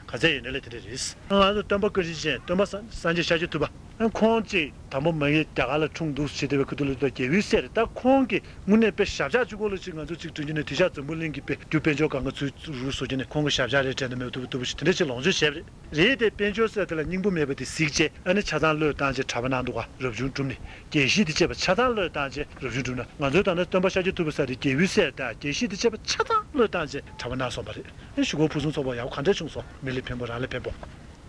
ག་ཚད་ཡོད་ནའི་ལས་དེ་འདྲ་རེད། ང་ཚོ་སྟོན་པ་བཀའ་དྲིན་ཅན་སྟོན་པ་སངས་སངས་རྒྱས་ཤཱཀྱ་ཐུབ་པ། ཁོང་གཅིག་དང་པོ་མ་ངའི་རྒྱ་གར་ལ་འཁྲུངས་འདུག་ཟེར་བསྡད་པའི་ཁ་ཐུག་ལ་ད་རྒྱལ་པོའི་སྲས་རེད། ད་ཁོང་གིས་དངོས་གནས་དཔེ་ཞབས་ཆག་གཅིག་པོ་ལ་ཅིག་ང་ཚོ་ཅིག་དྲན་རྒྱུ་ནས་དེང་སང་འཛམ་བུ་གླིང་གི་དཔེ་རྒྱུ་དཔལ་འབྱོར་གང་ག་ཚུལ་རུ་བཟོ་རྒྱུ་ནས་ཁོང་གི་ཞབས་ཆག་རེད་དྲན་ན་མེད་པ་ཐུབ་པ་ཐུབ་པ་ཞིག་དེ་འདྲ་ཅིག་ལོངས་སྤྱོད་བྱས་པ་རེད། རེད་དེ་དཔལ་འབྱོར་ཟེར་དེ་ལ་སྙིང་པོ་མེད་པ་དེ་གཟིགས་བྱས་ཨ་ནི་ཆ་ཚང་བློས་བཏང་བྱས་གྲྭ་པ་གནང་འདུག་ག་རབ་བྱུང་གྲུབ་ནས་དགེ་བཤེས་དེ་བྱས་པ་ཆ་ཚང་བློས་བཏང་བྱས་རབ་བྱུང་གྲུབ་ན་ང་ཚོའི་ད་ལྟ་སྟོན་པ་ཤཱཀྱ་ཐུབ་པ་ཟེར་དེ་རྒྱལ་པོའི་སྲས་དང་དགེ་བཤེས་དེ་བྱས་པ་ཆ་ཚང་བློས་བཏང་བྱས་གྲྭ་པ་གནང་སོང་བ་རེད། ཨ་ཞུ་སྒོ་ཕུན་སུམ་ཚོགས་པ་ཡག་པོ་ག་འདྲས་བྱུང་སོང་། མི་ལ་ཕན་པོ་རང་ལ་ཕན་པོ།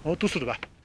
འོ་འདུག་སེ་རེད་པ།